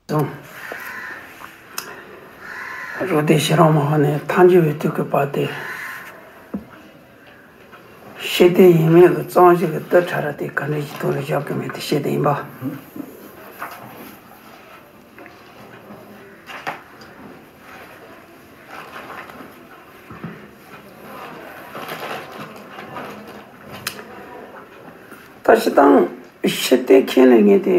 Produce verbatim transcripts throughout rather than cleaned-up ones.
བཟུང་། རུ་སྡེ་ཤེས་རབ་མ་ཧོ་ནས་ཐལ་འགྱུར་བའི་དུས་ཀྱི་བར་དེ། ཤེས་ལྡན་ཡིན་མིན་གྱི་གཙང་གཞི་གི་རྡུལ་ཕྲ་རབ་དེ་ག་འདྲ་ཞིག་ཐོག་ལ་བཞག་གི་མེད་དེ་བཤད་དེ་ཡིན་པ། ད་སྤྱིར་བཏང་ཤེས་ལྡན་ཁས་ལེན་མཁན་དེ།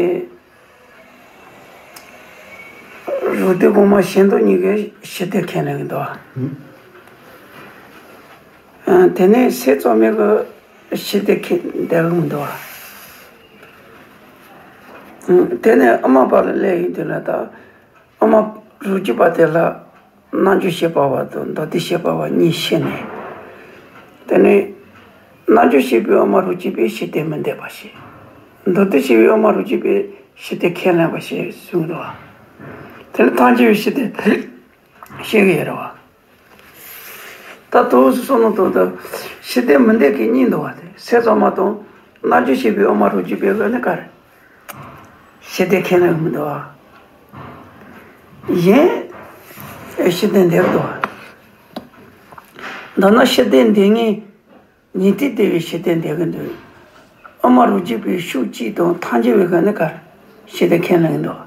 རུ་སྡེ་གོང་མ་གཞན་དག་གཉིས་ཀས་ཤེས་ལྡན་ཁས་ལེན་གྱི་འདུག་བ། ཨ། དེ་ནས་སྲས་གཙང་མས་གི་ཤེས་ལྡན་ཁས་ལེན་གྱི་མི་འདུག་བ། ཨ། དེ་ནས་ཨ་མ་པ་ལ་སླེབས་ཡོང་དུས་ལ་ད། ཨ་མ་རུ་གཅིག་པ་དེ་ལ་རྣལ་འབྱོར་ཤེས་པ་བ་དང་མདོ་སྡེ་ཤེས་པ་བ་གཉིས་བཤད་ནས། དེ་ནས་རྣལ་འབྱོར་ཤེས་པའི་ཨ་མ་རུ་གཅིག་པས་ཤེས་ལྡན་མི་འདོད་པ་ཞིག་མདོ་སྡེ་ཤེས་པའི་ཨ་མ་རུ་གཅིག་པས་ཤེས་ལྡན་ཁས་ལེན་པ་ཞིག་གསུངས་འདུག་བ། དེ་ནས་ཐལ་འགྱུར་བའི་ཤེས་ལྡན་ཤེས་ཀྱི་ཡོད་རེད་བ། ད་དུང་སོ་ནོ་དང་ད་ཤེས་ལྡན་མི་འདོད་མཁན་གཉིས་འདུག་བ། དེ་སྲས་གཙང་མ་དང་རྣལ་འབྱོར་ཤེས་པའི་ཨ་མ་རུ་གཅིག་པའི་ལ་ནི་ག་རེ། ཤེས་ལྡན་ཁས་ལེན་མི་འདུག་བ། གཞན་ཤེས་ལྡན་འདོད་འདུག་བ། མདོར་ན་ཤེས་ལྡན་འདོད་མཁན་ཉན་ཐོས་སྡེ་བས་ཤེས་ལྡན་འདོད་ཀྱི་འདུག་ཨ་མ་རུ་གཅིག་པའི་ཤུགས་གཅིག་དང་ཐལ་འགྱུར་བའི་ག་ནི་ག་རེ་ཤེས་ལྡན་ཁས་ལེན་གྱི་འདུག་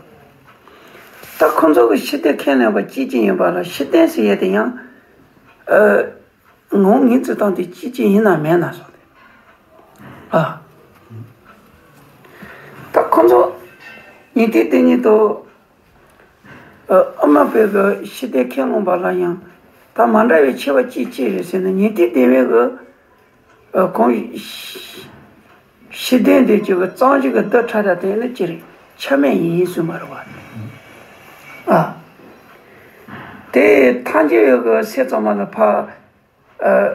ད་ཁོ་ཚོ་གི་ཤེས་ལྡན་ཁས་ལེན་པ་གཅིག་གཅིག་ཡིན་པ་ལ་ཤེས་ལྡན་ཟེར་ཡས་དེ་ཡང་། ཨ། ངོ་ངོས་འཛིན་སྟངས་དེ་གཅིག་གཅིག་ཡིན་ན་མེད་ན་སོགས་ཏེ། ཨ། ད་ཁོ་ཚོ་ཉན་ཐོས་སྡེ་གཉིས་དང་། ཨ། ཨ་མ་པའི་གི་ཤེས་ལྡན་ཁས་བླངས་པ་ལ་ཡང་ད་མ་འདྲ་བའི་ཁྱད་པར་ཅིག་ཅི་ཡོད་ཟེར་ན། ཉན་ཐོས་སྡེ་བས་གི། ཨ། ཁོང་ཤེས་ལྡན་འདོད་ཀྱི་གི་གཙང་གཞི་གི་རྡུལ་ཕྲ་རབ་དེ་ནི་ཅི་རེད། ཆ་མེད་ཡིན་གསུངས་པ་རེད་བ། ཨ། དེ་ཐལ་འགྱུར་བའི་གི་སྲས་གཙང་མ་ལ་ཕར། ཨ།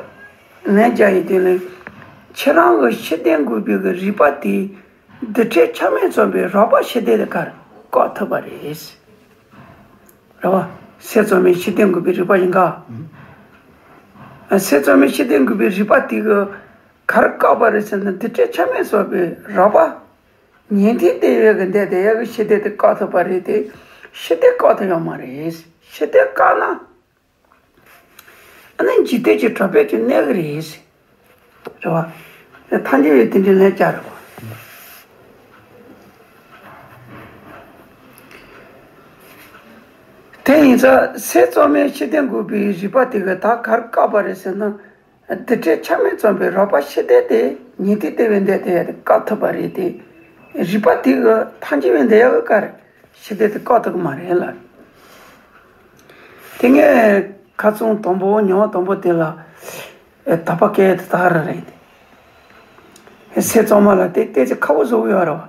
ལན་རྒྱག་ཡི་དེ་ལས། ཁྱེད་རང་གི་ཤེས་ལྡན་འགོག་པའི་གི་རིགས་པ་དེ་རྡུལ་ཕྲན་ཆ་མེད་ཙམ་པའི་རགས་པ་ཤེས་ལྡན་དེ་ག་རེ་བཀག་ཐུབ་པ་རེད། རེད་བ། སྲས་གཙང་མས་ཤེས་ལྡན་འགོག་པའི་རིགས་པ་ཡིན་ག། ཨ། སྲས་གཙང་མས་ཤེས་ལྡན་འགོག་པའི་རིགས་པ་དེ་གི་ག་རེ་བཀག་པ་རེད་ཟེར་ན། རྡུལ་ཕྲན་ཆ་མེད་ཙམ་པའི་རགས་པ། ཉན་ཐོས་སྡེ་བས་གི་འདོད་དེ་ཡ་གི་ཤེས་ལྡན་དེ་བཀག་ཐུབ་པ་རེད་དེ། ཤེས་ལྡན་བཀག་ཐུབ་ཡོད་མ་རེད། ཤེས་ལྡན་བཀག་ན། ཨ་ནི་འཇིག་རྟེན་གྱི་གྲགས་པས་ཀྱང་གནས་ཀྱི་རེད། རེད་བ། ཐལ་འགྱུར་བས་དེ་འདྲའི་ལན་བརྒྱབ་རེད་བ། དེ་ཡིན་ཙང་སྲས་གཙང་མས་ཤེས་ལྡན་འགོག་པའི་རིགས་པ་དེ་གི་ད་ག་རེ་བཀག་པ་རེད་ཟེར་ན། རྡུལ་ཕྲན་ཆ་མེད་ཙམ་པའི་རགས་པ་ཤེས་ལྡན་དེ་ཉན་ཐོས་སྡེ་བས་འདོད་དེ་ཡ་དེ་བཀག་ཐུབ་པ་རེད་དེ། རིགས་པ་དེ་གི་ཐལ་འགྱུར་བས་འདོད་ཡ་གི་ག་རེ་ཤེས་ལྡན་དེ་བཀག་ཐུབ་ཀྱི་མ་རེད་ལ། དེ་ངས་ཁ་སང་དང་པོ་ཉི་མ་དང་པོ་དེ་ལ། ཨེ། དག་པ་སྐད་དེ་དག་ར་རེད་དེ། སྲས་གཙང་མ་ལ་དེ་ཏོག་ཙམ་ཁག་པོ་བཟོ་གི་ཡོད་རེད་བ།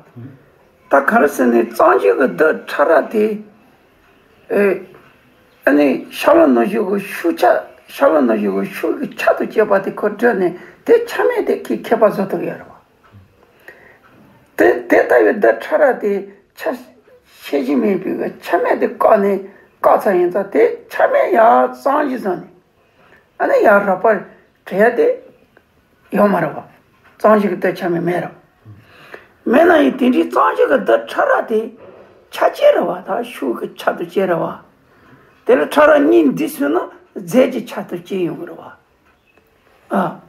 ད་ག་རེ་ཟེར་ན་གཙང་གཞི་གི་རྡུལ་ཕྲ་རབ་དེ། ཨེ། ཨ་ནི་ཤྭ་ལོ་ནུ་ཞོ་གི་ཤུགས་ཆ། ཤྭ་ལོ་ནུ་ཞོ་གི་ཤུགས་ཀྱི་ཆ་དང་བཅས་པ་དེ་ཁོ་བསྒྲིལ་ནས་དེ་ཆ་མེད་དེ་ཁོས་ཁྱད་པར་བཟོ་ཐུབ་ཀྱི་ཡོད་རེད་བ། དེ་དེ་ལྟ་བུའི་རྡུལ་ཕྲ་རབ་དེ་ཆ་ཤེས་བཞིན་མེད་པའི་གི་ཆ་མེད་དེ་བཀག་ནས་བཀག་ཚར་ཡིན་ཙང་། དེ་ཆ་མེད་ཡར་གཙང་གཞི་བཟུང་ནས་ཨ་ནི་ཡར་རགས་པ་བྲལ་ཏེ་ཡོད་མ་རེད་བ། གཙང་གཞི་གི་རྡུལ་ཆ་མེད་མེད་རེད་བ། མེད་ན་ཡང་དེ་འདྲའི་གཙང་གཞི་གི་རྡུལ་ཕྲ་རབ་དེ་ཆ་གཅིག་རེད་བ། ད་ཤུགས་ཀྱི་ཆ་དང་བཅས་རེད་བ། དེ་ལ་ཕྲ་རབ་གཉིས་འདུས་སོང་ན་རྫས་ཀྱི་ཆ་དང་བཅས་ཡོང་གི་རེད་བ། ཨ།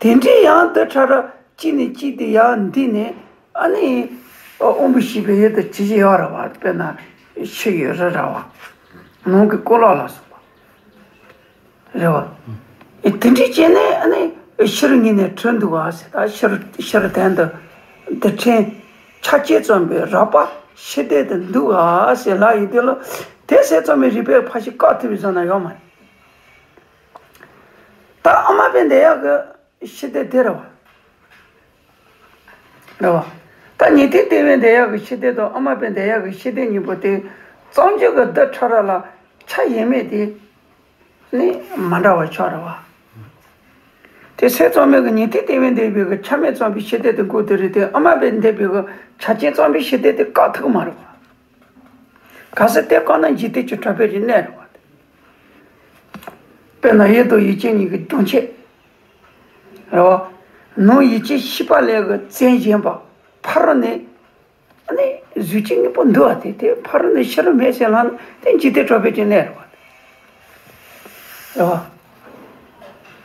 དེ་འདྲའི་ཡང་རྡུལ་ཕྲ་རབ་གཅིག་ནས་གཅིག་དེ་ཡང་འདུས་ནས་ཨ་ནི། ཨ། དབང་པོ་བཞི་པའི་ཡུལ་དུ་ཇི་བཞིན་ཡོད་རེད་བ། དཔེར་ན་ཕྱི་ཡི་རི་ར་བ། ནང་གི་ཀོ་ལ་ལ་སོགས་པ་རེད་བ། ཨེ། དེ་འདྲའི་བྱས་ནས་ཨ་ནི་ཕྱི་རུ་ངོས་ནས་གྲོལ་འདུག་བ་ཟེར། ད་ཕྱི་རུ་ཕྱི་རུ་དོན་དུ་རྡུལ་ཕྲན་ཆ་གཅིག་ཙམ་པའི་རགས་པ་ཤེས་ལྡན་དུ་འདུག་བ་ཟེར་ལབ་ཡོད་དུས་ལ། དེ་སྲས་གཙང་མའི་རིགས་པས་ཕར་ཞིག་བཀག་ཐུབ་པའི་བཟོ་ན་ཡོད་མ་རེད། ད་ཨ་མ་པའི་འདོད་ཡག་གི་ཤེས་ལྡན་དེ་རེད་བ། རེད་བ། ད་ཉན་ཐོས་སྡེ་བས་འདོད་ཡག་གི་ཤེས་ལྡན་དང་ཨ་མ་པའི་འདོད་ཡག་གི་ཤེས་ལྡན་གཉིས་པོ་དེ་གཙང་གཞི་གི་རྡུལ་ཕྲ་རབ་ལ་ཆ་ཡོད་མེད་དེ་ནི་མ་འདྲ་བ་ཆགས་རེད་བ། དེ་སྲས་གཙང་མས་གི་ཉན་ཐོས་སྡེ་བས་འདོད་པའི་གི་ཆ་མེད་ཙམ་པའི་ཤེས་ལྡན་དེ་འགོག་དེ་རེད་དེ། ཨ་མ་པས་འདོད་པའི་གི་ཆ་ཅན་ཙམ་པའི་ཤེས་ལྡན་དེ་བཀག་ཐུབ་ཀྱི་མ་རེད་བ། གལ་སྲིད་དེ་བཀག་ན་འཇིག་རྟེན་གྱི་གྲགས་པས་ཀྱང་གནས་རེད་བ། དཔེར་ན་ཡུལ་དང་ཡུལ་ཅན་གཉིས་ཀྱི་རྒྱུན་ཆད་རེད་བ། ནང་ཡུལ་ཅན་ཤེས་པ་ལས་ཀྱི་བཙན་ཞེན་པ་ཕ་རོལ་ནས་ཨ་ནི་ གཟུགས་ཅན་གཉིས་པོ་འདུལ་བ་དེ། དེ་ཕ་རོལ་ནས་ཤེས་རབ་མེད་ཟེར་ལབ་ན་དེ་འཇིག་རྟེན་གྲགས་པའི་ཀྱི་གནས་རེད་བ། རེད་བ།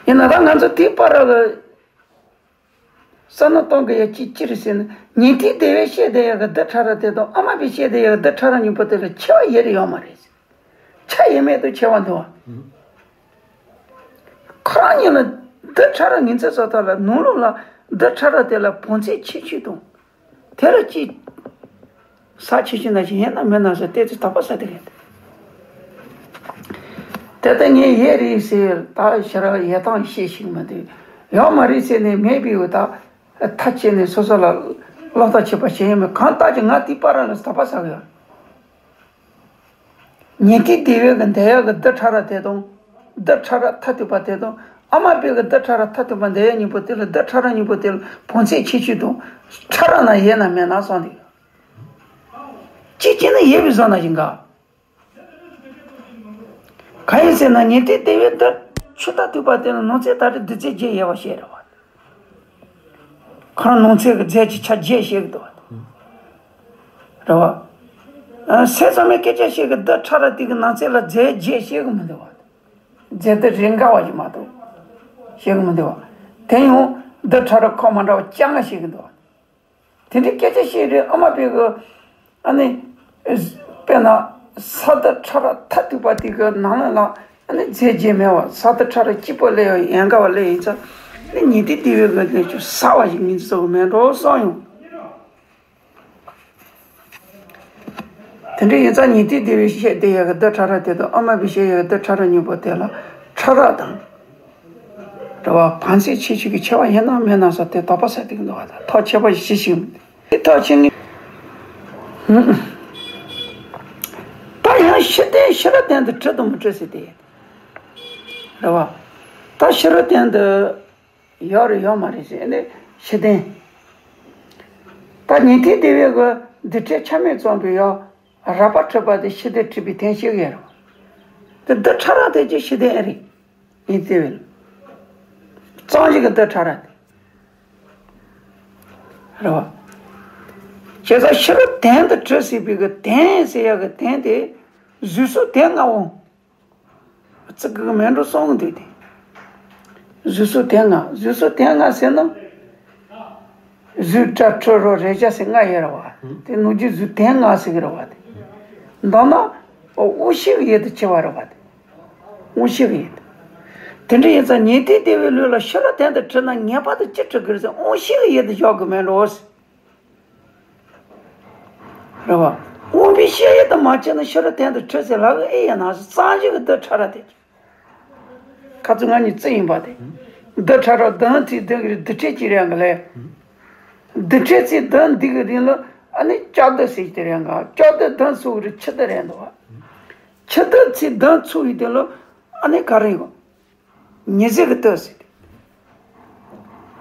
ཡིན་ན་ད་ང་ཚོ་དེའི་བར་ལ་བསམ་བློ་གཏོང་དགོས་ཡ་ཅིག་ཅི་རེད་ཟེར་ན། ཉན་ཐོས་སྡེ་པས་བཤད་བསྡད་ཡ་གི་རྡུལ་ཕྲ་རབ་དེ་དང་ཨ་མ་པས་བཤད་བསྡད་ཡ་གི་རྡུལ་ཕྲ་རབ་གཉིས་པོ་དེ་ལ་ཁྱད་པར་ཡེ་རེ་ཡོད་མ་རེད། ཆ་ཡེ་མེད་དུ་ཁྱད་པར་འདུག་བ། ཁོ་རང་གཉིས་ལ་རྡུལ་ཕྲ་རབ་ངོས་འཛིན་བྱེད་སྟངས་ལ་ནང་ལོགས་ལ་རྡུལ་ཕྲ་རབ་དེ་ལ་བང་མཛོད་ཁྱད་ཆོས་དང་། དེ་ལ་ཅི། ཟག་ཆེ་ཆུང་ན་ཞིག་ཡིན་ན་མིན་ན་ཟེར་ཏོག་ཙམ་དོགས་པ་ཟ་དེ་རེད། དེ་ལྟ་ངས་ཡོད་རེད་ཟེར་ད་ཕྱི་ར་ཡོད་སྟངས་ཤེས་ཤིག་མི་འདུག་ཡོད་མ་རེད་ཟེར་ནས་མེད་པའི་འོ་ད་ཐག་བཅད་ནས་སོ་སོ་ལ་བློ་ཐག་ཆོད་པ་བྱས་ཡོད་མེད་གང་ལྟར་གྱི་ང་དེའི་བར་ལ་དོགས་པ་ཟ་གི་ཡོད། ཉན་ཐོས་སྡེ་པའི་གི་འདོད་ཡག་གི་རྡུལ་ཕྲ་རབ་དེ་དང་། རྡུལ་ཕྲ་རབ་མཐར་ཐུག་པ་དེ་དང་། ཨ་མ་པའི་གི་རྡུལ་ཕྲ་རབ་མཐར་ཐུག་པ་འདོད་ཡག་གཉིས་པོ་དེ་ལ་རྡུལ་ཕྲ་རབ་གཉིས་པོ་དེ་ལ་བང་མཛོད་ཁྱད་ཆོས་དང་ཕྲ་རགས་ན་ཡོད་ན་མེད་ན་བསམ་དེ། གཅིག་བྱས་ན་ཡོད་པའི་བཟོ་ན་ཞིག་ག་གང་ཡིན་ཟེར་ན་ཉན་ཐོས་སྡེ་པའི་རྡུལ་ཕྲ་རབ་མཐར་ཐུག་པ་དེ་ལ་ནང་གསེས་ད་རེས་རྡུལ་རྫས་བརྒྱད་ཡོད་པ་ཞིག་རེད་བ། ཁོ་རང་ནང་གསེས་ཀྱི་རྫས་ཀྱི་ཆ་བརྒྱད་བཤད་ཀྱི་འདུག་བ། རེད་བ། ཨ། ཟས་ཙམ་མའི་སྐད་ཆ་བཤད་ཀྱི་རྡུལ་ཕྲ་རབ་དེ་གི་ནང་གསེས་ལ་རྫས་བརྒྱད་བཤད་ཀྱི་མི་འདུག་བ། རྫས་རྡུལ་རེ་འགའ་བ་ཞིག་མ་གཏོགས་བཤད་ཀྱི་མི་འདུག་བ། དེ་ཡང་རྡུལ་ཕྲ་རབ་ཁག་མ་འདྲ་བ་བཅོ་ལྔ་བཤད་ཀྱི་འདུག་བ། དེ་འདྲའི་སྐད་ཆ་བཤད་རེད། ཨ་མ་པའི་གི་ཨ་ནི། དཔེར་ན་ས་རྡུལ་ཕྲ་རབ་མཐར་ཐུག་པ་དེ་གི་ནང་ལ་ཨ་ནི་རྫས་བརྒྱད་མེད་བ། ས་རྡུལ་ཕྲ་རབ་གཅིག་པོ་སླེབས་ཡོད། ཡན་ག་བ་སླེབས་ཡིན་ཙང་ཨ་ནི་ཉན་ཐོས་སྡེ་པའི་གི་ལས་ཀྱང་ཟབ་པ་ཞིག་ངོས་འཛིན་བྱེད་ཀྱི་མེད་འགྲོ་བསམ་ཡོང་། དེ་འདྲ་ཡིན་ཙང་ཉན་ཐོས་སྡེ་པས་བཤད་བསྡད་ཡག་གི་རྡུལ་ཕྲ་རབ་དེ་དང་ཨ་མ་པས་བཤད་ཡག་གི་རྡུལ་ཕྲ་རབ་གཉིས་པོ་དེ་ལ་ཕྲ་རགས་དང་། རེད་བ། བང་མཛོད་ཁྱད་ཆོས་ཀྱི་ཁྱད་པར་ཡོད་ན་མེད་ན་ཟེར་དེ་དོགས་པ་ཟ་དེ་གི་འདུག་བ། ད་ཐག་ཆོད་པ་ཞིག་ཞིག་དེ་ཐག་ཆོད་ངེས། ད་ཡང་ཤེར་ཕྱིན་ཕྱི་རོལ་སྟེང་དུ་གྲུབ་དང་མི་གྲུབ་ཟེར་དེ། རེད་བ། ད་ཕྱི་རོལ་སྟེང་དུ་ཡོད་རེད་ཡོད་མ་རེད་ཟེར་ནས་ཕྱི་རྟེན། ད་ཉན་ཐོས་སྡེ་པའི་གི་རྡུལ་ཕྲན་ཆ་མེད་ཙམ་པའི་ཡང་རགས་པ་འཁྲུལ་པ་དེ་ཕྱི་རྟེན་འཁྲུལ་པའི་དོན་བཤད་ཀྱི་ཡོད་རེད་བ། དེ་རྡུལ་ཕྲ་རབ་དེ་ཅིག་ཕྱི་རྟེན་ཨེ་རེད། ཡིན་ཏེ་བས། གཙང་ཞིང་གི་རྡུལ་ཕྲ་རབ་དེ། རེད་བ། བྱས་ཙང་ཕྱི་རོལ་སྟེང་དུ་གྲུབ་ཟེར་བའི་གི་སྟེང་ཟེར་ཡག་གི་སྟེང་དེ། གཟུགས་སོགས་དོན་ལྔ་བོ། བརྩི་གི་མེད་འགྲོ་གསུང་གི་འདུག་སྟེ། གཟུགས་སོགས་དོན་ལྔ། གཟུགས་སོགས་དོན་ལྔ་ཟེར་ན། གཟུགས་སྒྲ་དྲི་རོ་རེག་བྱ་ཟེར་ལྔ་ཡོད་རེད་བ། དེ་ནང་གི་གཟུགས་དོན་ལྔ་ཟེར་གི་རེད་བ། དེ་འདང་ན། དབང་ཤེས་ཀྱི་ཡུལ་དུ་གྱུར་པ་རེད་བ། དེ་དབང་ཤེས་ཀྱི་ཡུལ་དུ། དེ་འདྲ་ཡིན་ཙང་ཉན་ཐོས་སྡེ་པའི་ལུགས་ལ་ཕྱི་རོལ་སྟེང་དུ་གྲུབ་ན་ངེས་པར་དུ་ཅི་གྲུབ་དགོས་ཟེར། དབང་ཤེས་ཀྱི་ཡུལ་དུ་བཞག་དགོས་མེད་འགྲོ། རེད་བ། དབང་པོའི་ཤེས་ཡུལ་དུ་མ་གྱུར་ན་ཕྱི་རོལ་སྟེང་དུ་གྲུབ་ཟེར་ལབ་ཀྱི་ཨེ་ཡིན་ན་ཟེར། གཙང་ཞིང་གི་རྡུལ་ཕྲ་རབ་དེ། ཁ་ཚུགས་ང་གཉིས་རྩིས་ཡིན་པ་དེ། རྡུལ་ཕྲ་རབ་བདུན་ཚིག་བདུན་གྱི་རྡུལ་ཕྲན་གཅིག་རེད་གི་ལས། རྡུལ་ཕྲན་ཚིག་བདུན་འདི་གི་རིང་ལ་ཨ་ནི་ལྕགས་རྡུལ་ཟེར་གྱི་རེད་ག་ལྕགས་རྡུལ་བདུན་ཚོགས་རིགས་ཆུ་རྡུལ་རེད་འདུག་བ། ཆུ་རྡུལ་ཚིག་བདུན་ཚོགས་ཡི་དེ་ལ་ཨ་ནི་ག་རེ་ཡོད། ཉི་ཟེར་གྱི་རྡུལ་ཟེར་ཏེ།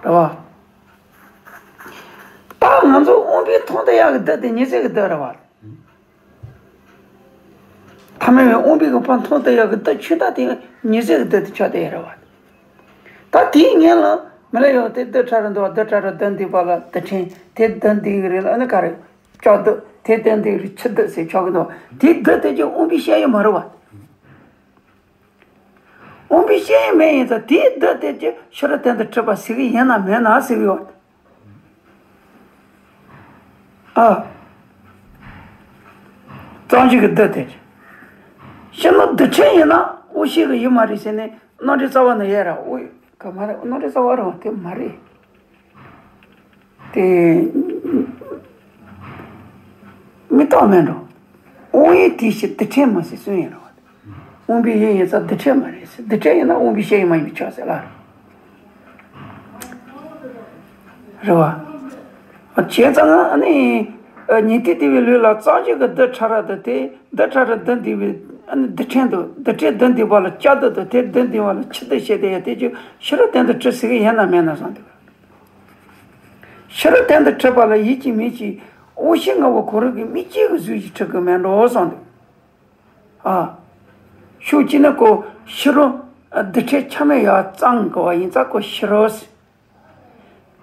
རེད་བ། ད་ང་ཚོ་དབང་པོས་མཐོང་ཐུབ་ཡག་གི་རྡུལ་དེ་ཉི་ཟེར་གྱི་རྡུལ་རེད་བ། ཐ་མལ་པའི་དབང་པོའི་གི་ཕར་མཐོང་ཐུབ་ཡག་གི་རྡུལ་ཆོས་མཐའ་དེ་ཉི་ཟེར་གྱི་རྡུལ་དེ་ཆགས་བསྡད་ཡོད་རེད་བ། ད་དེའི་སྔོན་ལ་མི་ལ་ཡོད་དེ་རྡུལ་ཕྲ་རབ་འདུག་བ། རྡུལ་ཕྲ་རབ་བདུན་འདུས་པ་ལ་རྡུལ་ཕྲན་དེ་བདུན་འདུས་གི་རིང་ལ་ཨ་ནི་ག་རེ། ལྕགས་རྡུལ་དེ་བདུན་འདུས་རིགས་ཆུ་རྡུལ་ཟེར་ཆགས་གི་འདུག་བ། དེའི་རྡུལ་དེ་ཀྱང་དབང་པོའི་ཤེས་ཡུལ་མ་རེད་བ། དབང་པོའི་ཤེས་ཡུལ་མེད་ཡིན་ཙང་དེའི་རྡུལ་དེ་ཀྱང་ཕྱི་རོལ་སྟེང་དུ་གྲུབ་པ་ཟེར་གི་ཡིན་ན་མིན་ན་ཟེར་གི་ཡོད། ཨ། གཙང་ཞིང་གི་རྡུལ་དེ་ཀྱང་། སྤྱིར་ན་རྡུལ་ཕྲན་ཡིན་ན་དབང་ཤེས་ཀྱི་ཡུལ་མ་རེད་ཟེར་ནས་རྣམ་འགྲེལ་རྩ་བ་ན་ཡོད་ར། དབང་ག་མ་རེད། རྣམ་འགྲེལ་རྩ་བ་རང་དེ་མ་རེད། དེ་མི་རྟག་མེད་འགྲོ། དབང་ཡུལ་དེ་ཕྱིར་རྡུལ་ཕྲན་མ་ཟེར་གསུངས་ཡོད་རེད་བ། དབང་པོའི་ཡུལ་ཡིན་ཙང་རྡུལ་ཕྲན་མ་རེད་ཟེར། རྡུལ་ཕྲན་ཡིན་ན་དབང་པོའི་ཤེས་ཡུལ་མ་ཡིན་པས་ཆགས་ཟེར་ལ། རེད་བ། བྱས་ཙང་ཨ་ནི། ཉན་ཐོས་སྡེ་པའི་ལུགས་ལ་གཙང་ཞིང་གི་རྡུལ་ཕྲ་རབ་དང་དེ་རྡུལ་ཕྲ་རབ་བདུན་འདུས་པའི་ཨ་ནི་རྡུལ་ཕྲན་དང་རྡུལ་ཕྲན་བདུན་འདུས་པ་ལ་ལྕགས་རྡུལ་དང་དེ་བདུན་འདུས་པ་ལ་ཆུ་རྡུལ་བཤད་དེ་ཡང་དེ་ཀྱང་ཕྱི་རོལ་སྟེང་དུ་གྲུབ་ཟེར་གི་ཡིན་ན་མིན་ན་བསམ་འདུག་ཕྱི་རོལ་སྟེང་དུ་གྲུབ་པ་ལ་ཡིད་ཀྱི་མིག་གིས་དབང་ཤེས་ལྔ་པོ་གང་རུང་གི་མིག་ཅན་གྱི་གཟུགས་ཤིག་འཁྲུལ་གྱི་མེད་འགྲོ་བསམ་འདུག་ཨ། ཤུགས་ཀྱིས་ནི་ཁོ་ཕྱི་རོལ་རྡུལ་ཕྲན་ཆ་མེད་ཡར་གཙང་གི་བ་ཡིན་ཙང་ཁོ་ཕྱི་རོལ་ཟེར།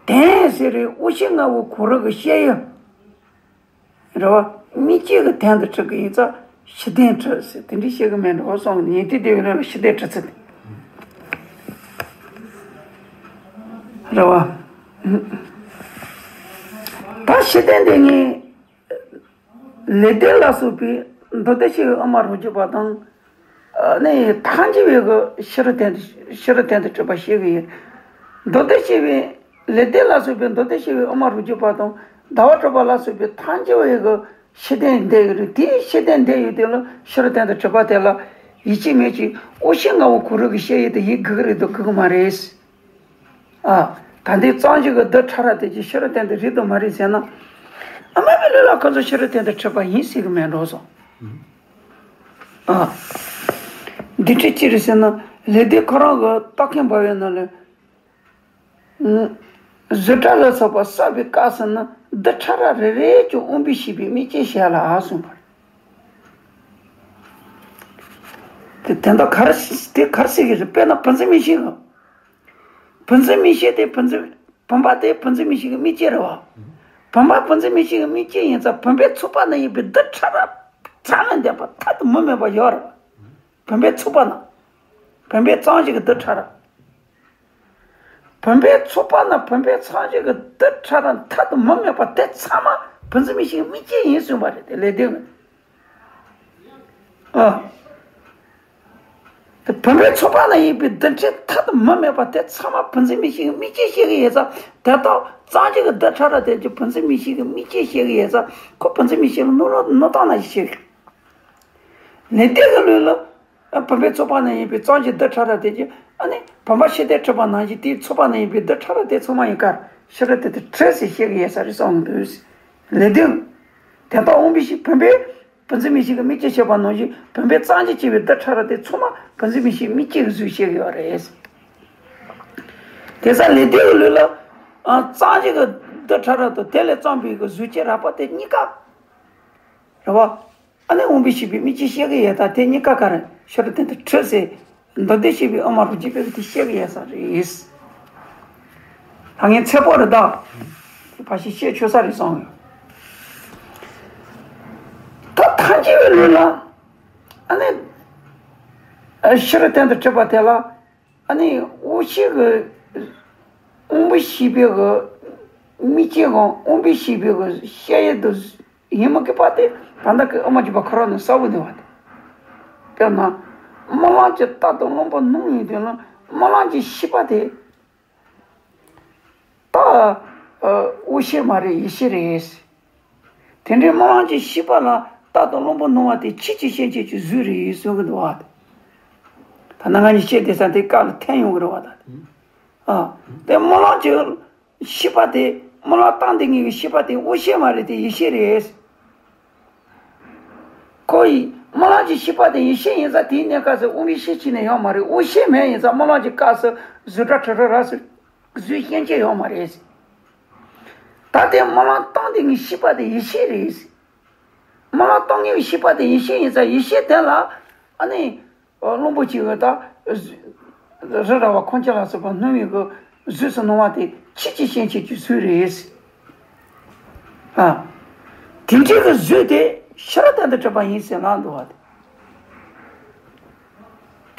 དོན་ཟེར་རེད། དབང་ཤེས་ལྔ་པོ་གང་རུང་གི་ཤེས་ཡུལ། རེད་བ། དམིགས་བཅས་ཀྱི་དོན་དུ་འཁྲུལ་གྱི་ཡིན་ཙང་ཕྱི་དོན་འཁྲུལ་ཟེར་དེ་འདྲ་བཤད་གི་མེད་འགྲོ་སོང་། ཉན་ཐོས་སྡེ་བའི་ལུགས་ལ་ཕྱི་དོན་འཁྲུལ་ཚུལ་དེ་རེད་བ། ད་ཕྱི་དོན་དེ་ངས། ལེགས་ལྡན་ལ་སོགས་པའི་མདོ་སྡེ་བཤད་པའི་དབུ་མ་རབ་རྒྱས་པ་དང་། ཨ་ནི་ཐལ་འགྱུར་བའི་གི་ཕྱི་རོལ་དོན་དུ་ཕྱི་རོལ་དོན་དུ་འཁྲུལ་པ་བཤད་གི་ཡིན། མདོ་སྡེ་བཤད་པའི་ལེགས་ལྡན་ལ་སོགས་པའི་མདོ་སྡེ་བཤད་པའི་དབུ་མ་རབ་རྒྱས་པ་དང་ཟླ་བ་གྲགས་པ་ལ་སོགས་པའི་ཐལ་འགྱུར་བའི་གི་ཕྱི་དོན་འདས་ཡོད་རེད། དེའི་ཕྱི་དོན་འདས་ཡོད་དེ་ལ་ཕྱི་རོལ་དོན་དུ་འཁྲུལ་པ་དེ་ལ་ཡིད་ཆེས་མེད་ཅིང་འོ་ཤེས་ལྔ་པོ་གོ་རིགས་ཀྱི་ཤེས་ཡུལ་དུ་ཡིད་དགོས་ཀྱི་རེད་དོ་དགོས་ཀྱི་མ་རེད། ཨ། ད་ལྟའི་གཙང་ཆུ་གི་རྡུལ་ཕྲ་རབ་དེ་ཅིག་ཕྱི་རོལ་དོན་དུ་རེད་དམ་མ་རེད་ཟེར་ན། ཨ་མ་པའི་ལུགས་ལ་ཁོ་ཚོ་ཕྱི་རོལ་དོན་དུ་འཁྲུལ་པ་ཡིན་ཟེར་གི་མེད་འགྲོ་སོང་། ཨ། འདི་འདྲ་ཅི་རེད་ཟེར་ན། ལེགས་ལྡན་ཁོ་རང་གི་རྟོག་གེ་འབར་བའི་ནང་ལ། གཟུགས་སྒྲ་ལ་སོགས་པ་བསགས་པའི་སྐབས་སུ་ནི་རྡུལ་ཕྲ་རབ་རེ་རེ་ཀྱང་དབང་པོའི་ཤེས་པས་དམིགས་བཅས་བྱས་ལ་གསུངས་པ་རེད། དེ་དོན་དག་ག་རེ་དེ་ག་རེ་ཟེར་གི་རེད། དཔེར་ན་བུམ་འཛིན་མིག་ཤེས་གི་བུམ་འཛིན་མིག་ཤེས་དེ་བུམ་འཛིན། བུམ་པ་དེ་བུམ་འཛིན་མིག་ཤེས་ཀྱི་དམིགས་བཅས་རེད་བ། བུམ་པ་བུམ་འཛིན་མིག་ཤེས་ཀྱི་དམིགས་བཅས་ཡིན་ཙང་བུམ་པའི་ཚོགས་པ་ན་ཡོད་པའི་རྡུལ་ཕྲ་རབ་ཚང་མ་འདས་པ་མཐའ་དང་མུ་མེད་པ་ཡོད་རེད་བ། བུམ་པའི་ཚོགས་པ་ན། བུམ་པའི་གཙང་ཆུ་གི་རྡུལ་ཕྲ་རབ། བུམ་པའི་ཚོགས་པ་ན་བུམ་པའི་གཙང་ཆུ་གི་རྡུལ་ཕྲ་རབ་མཐའ་དང་མུ་མེད་པ་དེ་ཚང་མ་བུམ་འཛིན་མིག་ཤེས་ཀྱི་དམིགས་བཅས་ཡིན་གསུངས་པ་རེད། དེ་ལེགས་ལྡན་གྱི། ཨ། དེ་བུམ་པའི་ཚོགས་པ་ན་ཡོད་པའི་རྡུལ་ཕྲན་མཐའ་དང་མུ་མེད་པ་དེ་ཚང་མ་བུམ་འཛིན་མིག་ཤེས་ཀྱི་དམིགས་བཅས་བཤད་ཀྱི་ཡོད་ཙང་དེ་ལྟར་གཙང་ཆུ་གི་རྡུལ་ཕྲ་རབ་དེ་ཚོ་བུམ་འཛིན་མིག་ཤེས་ཀྱི་དམིགས་བཅས་བཤད་ཀྱི་ཡོད་ཙང་ཁོ་བུམ་འཛིན་མིག་ཤེས་ལ་སྣང་སྣང་སྟངས་ནང་བཞིན་བཤད་ཀྱི། ལེགས་ལྡན་གྱི་ལུགས་ལ། ཨ། བུམ་པའི་ཚོགས་པ་ན་ཡོད་པའི་གཙང་ཆུ་རྡུལ་ཕྲ་རབ་དེ་ཚོ། ཨ་ནི་བུམ་པ་ཕྱི་དོན་འཁྲུལ་པ་ནང་བཞིན་དེའི་ཚོགས་པ་ན་ཡོད་པའི་རྡུལ་ཕྲ་རབ་དེ་ཚང་མ་ཡིན་ཀར་ཕྱི་རོལ་དོན་དུ་འཁྲུལ་ཟེར་བཤད་ཀྱི་ཡོད་ས་རེད་གསུངས་འདུག། ལེགས་ལྡན། དེ་ལྟར་དབང་པོའི་ཤེས་བུམ་པའི་བུམ་འཛིན་མིག་ཤེས་ཀྱི་དམིགས་བཅས་བཤད་པ་ནང་བཞིན་བུམ་པའི་གཙང་ཆུ་སྐྱེ་བའི་རྡུལ་ཕྲ་རབ་དེ་ཚང་མ་བུམ་འཛིན་མིག་ཤེས་དམིགས་བཅས་ཀྱི་གཟུགས་བཤད་ཀྱི་ཡོད་རེད། དེ་ཙང་ལེགས་ལྡན་གྱི་ལུགས་ལ། ཨ། གཙང་ཆུ་གི་རྡུལ་ཕྲ་རབ་དང་དེ་ལས་བརྩམས་པའི་གི་གཟུགས་ཅན་རགས་པ་དེ་གཉིས་ཀ། རེད་བ། ཨ་ནི་དབང་པོའི་ཤེས་པའི་དམིགས་བཅས་བཤད་ཀྱི་ཡོད་ད་དེ་གཉིས་ཀ་ག་རེ་ཕྱི་རོལ་དོན་དུ་འཁྲུལ་ཟེར། མདོ་སྡེ་བཤད་པའི་དབུ་མ་རུ་འཇུག་པའི་དེ་བཤད་ཀྱི་ཡོད་ས་རེད། ད་ངས་ཚད་པོ་རེད་ད། དེ་ཕལ་ཆེར་བཤད་ཆོག་ས་རེད་བསམ་ཡོད། ད་ཐལ་འགྱུར་བའི་ལུགས་ལ། ཨ་ནི། ཨ། ཕྱི་རོལ་དོན་དུ་འཁྲུལ་པ་དེ་ལ། ཨ་ནི་འོ་ཤེས་ཀྱི། དབང་པོའི་ཤེས་པའི་གི། དམིགས་བཅས་ཀྱང་དབང་པོའི་ཤེས་པའི་གི་ཤེས་ཡུལ་དུ་ཡིན་མི་དགོས་པ་དེ་ད་ལྟ་གི་དབུ་མ་འཇུག་པ་ཁོ་རང་ནས་གསལ་པོ་འདུག་བ་དེ། དཔེར་ན། རྨི་ལམ་གྱི་རྟ་དང་གླང་པོ་སྣང་བའི་དུས་ལ་རྨི་ལམ་གྱི་ཤེས་པ་དེ། རྟ། ཨ། འོ་ཤེས་མ་རེད། ཡིད་ཤེས་རེད། དེ་འདྲའི་རྨི་ལམ་གྱི་ཤེས་པ་ལ་རྟ་དང་གླང་པོ་སྣང་བ་དེ་ཆོས་ཅན་ཤེས་བྱེད་ཀྱི་གཟུགས་རེད་གསུང་གི་འདུག་བ། ད་ནང་ང་ནས་བཤད་བསྡད་ས་དེ་སྐབས་ལ་ཐོན་ཡོང་གི་རེད་བ་ད། ཨ། དེ་རྨི་ལམ་གྱི་ཤེས་པ་དེ་རྨི་ལམ་སྟངས་དེ་ངེས་ཀྱི་ཤེས་པ་དེ་འོ་ཤེས་མ་རེད། དེ་ཡིད་ཤེས་རེད། ཁོ་ཡི་རྨི་ལམ་གྱི་ཤེས་པ་དེ་ཡིད་ཤེས་ཡིན་ཙང་དེའི་གནས་སྐབས་སུ་དབང་པོའི་ཤེས་བྱེད་ནས་ཡོད་མ་རེད། འོ་ཤེས་མེད་ཡིན་ཙང་རྨི་ལམ་གྱི་སྐབས་སུ་གཟུགས་སྒྲ་དྲི་རོ་རེག་གཟུགས་ཤེས་བྱེད་ཡོད་མ་རེད། ད་དེ་རྨི་ལམ་སྟངས་དེ་ངེས་ཤེས་པ་དེ་ཡིད་ཤེས་རེད། རྨི་ལམ་སྟངས་ངེས་ཀྱི་ཤེས་པ་དེ་ཡིད་ཤེས་ཡིན་ཙང་ཡིད་ཤེས་དེ་ལ་ཨ་ནི། ཨ། གླང་པོ་ཆེ་གི་ད། རི་ར་བ་ཁོང་ཁྲོ་ལ་སོགས་པ་སྣང་བའི་གི་གཟུགས་སུ་སྣང་བ་དེ་ཆོས་ཅན་ཤེས་བྱེད་ཀྱི་གཟུགས་རེད། ཨ། དེ་འདྲའི་གི་གཟུགས་དེ་ཕྱི་རོལ་དོན་དུ་འཁྲུལ་པ་ཡིན་ཟེར་ལབ་འདུག་བ་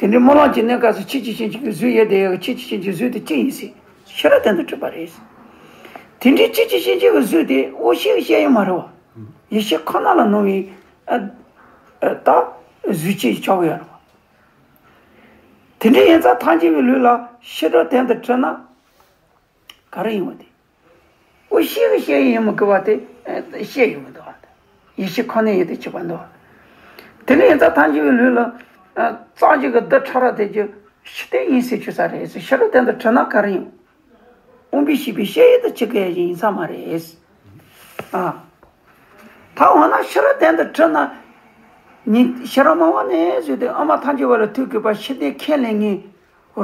དེ། དེ་འདྲའི་རྨི་ལམ་གྱི་གནས་སྐབས་སུ་ཆོས་ཅན་ཤེས་བྱེད་ཀྱི་གཟུགས་ཡོད་དེ་ཡོད་ཀྱི་ཆོས་ཅན་ཤེས་བྱེད་ཀྱི་གཟུགས་དེ་ཅི་ཡིན་ཟེར་ཕྱི་རོལ་དོན་དུ་འཁྲུལ་པ་རེད། དེ་འདྲའི་ཆོས་ཅན་ཤེས་བྱེད་ཀྱི་གཟུགས་དེ་འོ་ཤེས་ཀྱི་ཤེས་ཡུལ་མ་རེད་བ། ཡིད་ཤེས་ཁོ་ན་ལ་སྣང་བའི། ཨ། ཨ། ད་གཟུགས་ཅན་ཆགས་ཀྱི་ཡོད་རེད་བ། དེ་འདྲ་ཡིན་ཙང་ཐལ་འགྱུར་བའི་ལུགས་ལ་ཕྱི་རོལ་དོན་དུ་འཁྲུལ་ན་ག་རེ་ཡིན་པ་དེ། འོ་ཤེས་ཀྱི་ཤེས་ཡུལ་ཡིན་མི་དགོས་པ་དེ་ཤེས་ཡོང་གི་འདུག་བ། ཡིད་ཤེས་ཁོ་ནའི་ཡུལ་དུ་གྱུར་པ་འདུག་བ། དེ་འདྲ་ཡིན་ཙང་ཐལ་འགྱུར་བའི་ལུགས་ལ་གཙང་ཆུ་གི་རྡུལ་ཕྲ་རབ་དེ་ཚོ་ཕྱི་དོན་ཡིན་ཟེར་ཆོག་ས་རེད། ཕྱི་རོལ་དོན་དུ་འཁྲུལ་ན་ག་རེ་ཡིན། དབང་པོའི་ཤེས་པའི་ཤེས་ཡུལ་དུ་གྱུར་མཁན་ཞིག་ཡིན་ས་མ་རེད། ཨ། ད་འོ་ན་ཕྱི་རོལ་དོན་དུ་འཁྲུལ་ན། ཉིད་ཕྱི་རོལ་མ་བ་ནས་བཟོས་ཏེ་ཨ་མ་ཐལ་འགྱུར་བ་ལ་ཐུག་དགོས་པ་ཕྱི་དོན་ཁས་ལེན་ངེས།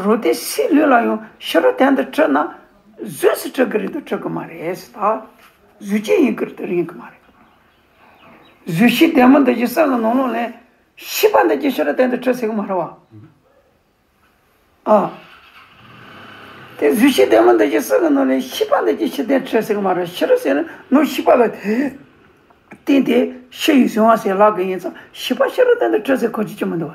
རོ་དེ་སའི་ལུས་ལ་ཡང་ཕྱི་རོལ་དོན་དུ་འཁྲུལ་ན། གཟུགས་སུ་འཁྲུལ་གི་རེད་དུ་འཁྲུལ་གི་མ་རེད་ད། གཟུགས་ཅན་ཡིན་གི་རེད་དུ་ཡིན་གི་མ་རེད། གཟུགས་ཤེས་ལྡན་མིན་འདུ་བྱེད་གསུམ་གྱི་ནང་ལོགས་ལས་ཤེས་པ་འདུ་བྱེད་ཕྱི་རོལ་དོན་དུ་འཁྲུལ་ཟེར་གི་མ་རེད་བ། ཨ། དེ་གཟུགས་ཤེས་ལྡན་མིན་འདུ་བྱེད་གསུམ་གྱི་ནང་ནས་ཤེས་པ་འདུ་བྱེད་ཕྱི་དོན་འཁྲུལ་ཟེར་གི་མ་རེད། ཕྱི་རོལ་ཟེར་ན་ནོར་ཤེས་པ་ལ་དེ། བརྟེན་ཏེ་ཤི་ཡི་གཟིང་བ་ཟེར་ལབ་གི་ཡིན་ཙང་ཤི་པ་ཤེས་རབ་ལྡན་དུ་གྲོལ་ཟེར་གོ་རྒྱུ་ཅི་མི་འདུག་བ་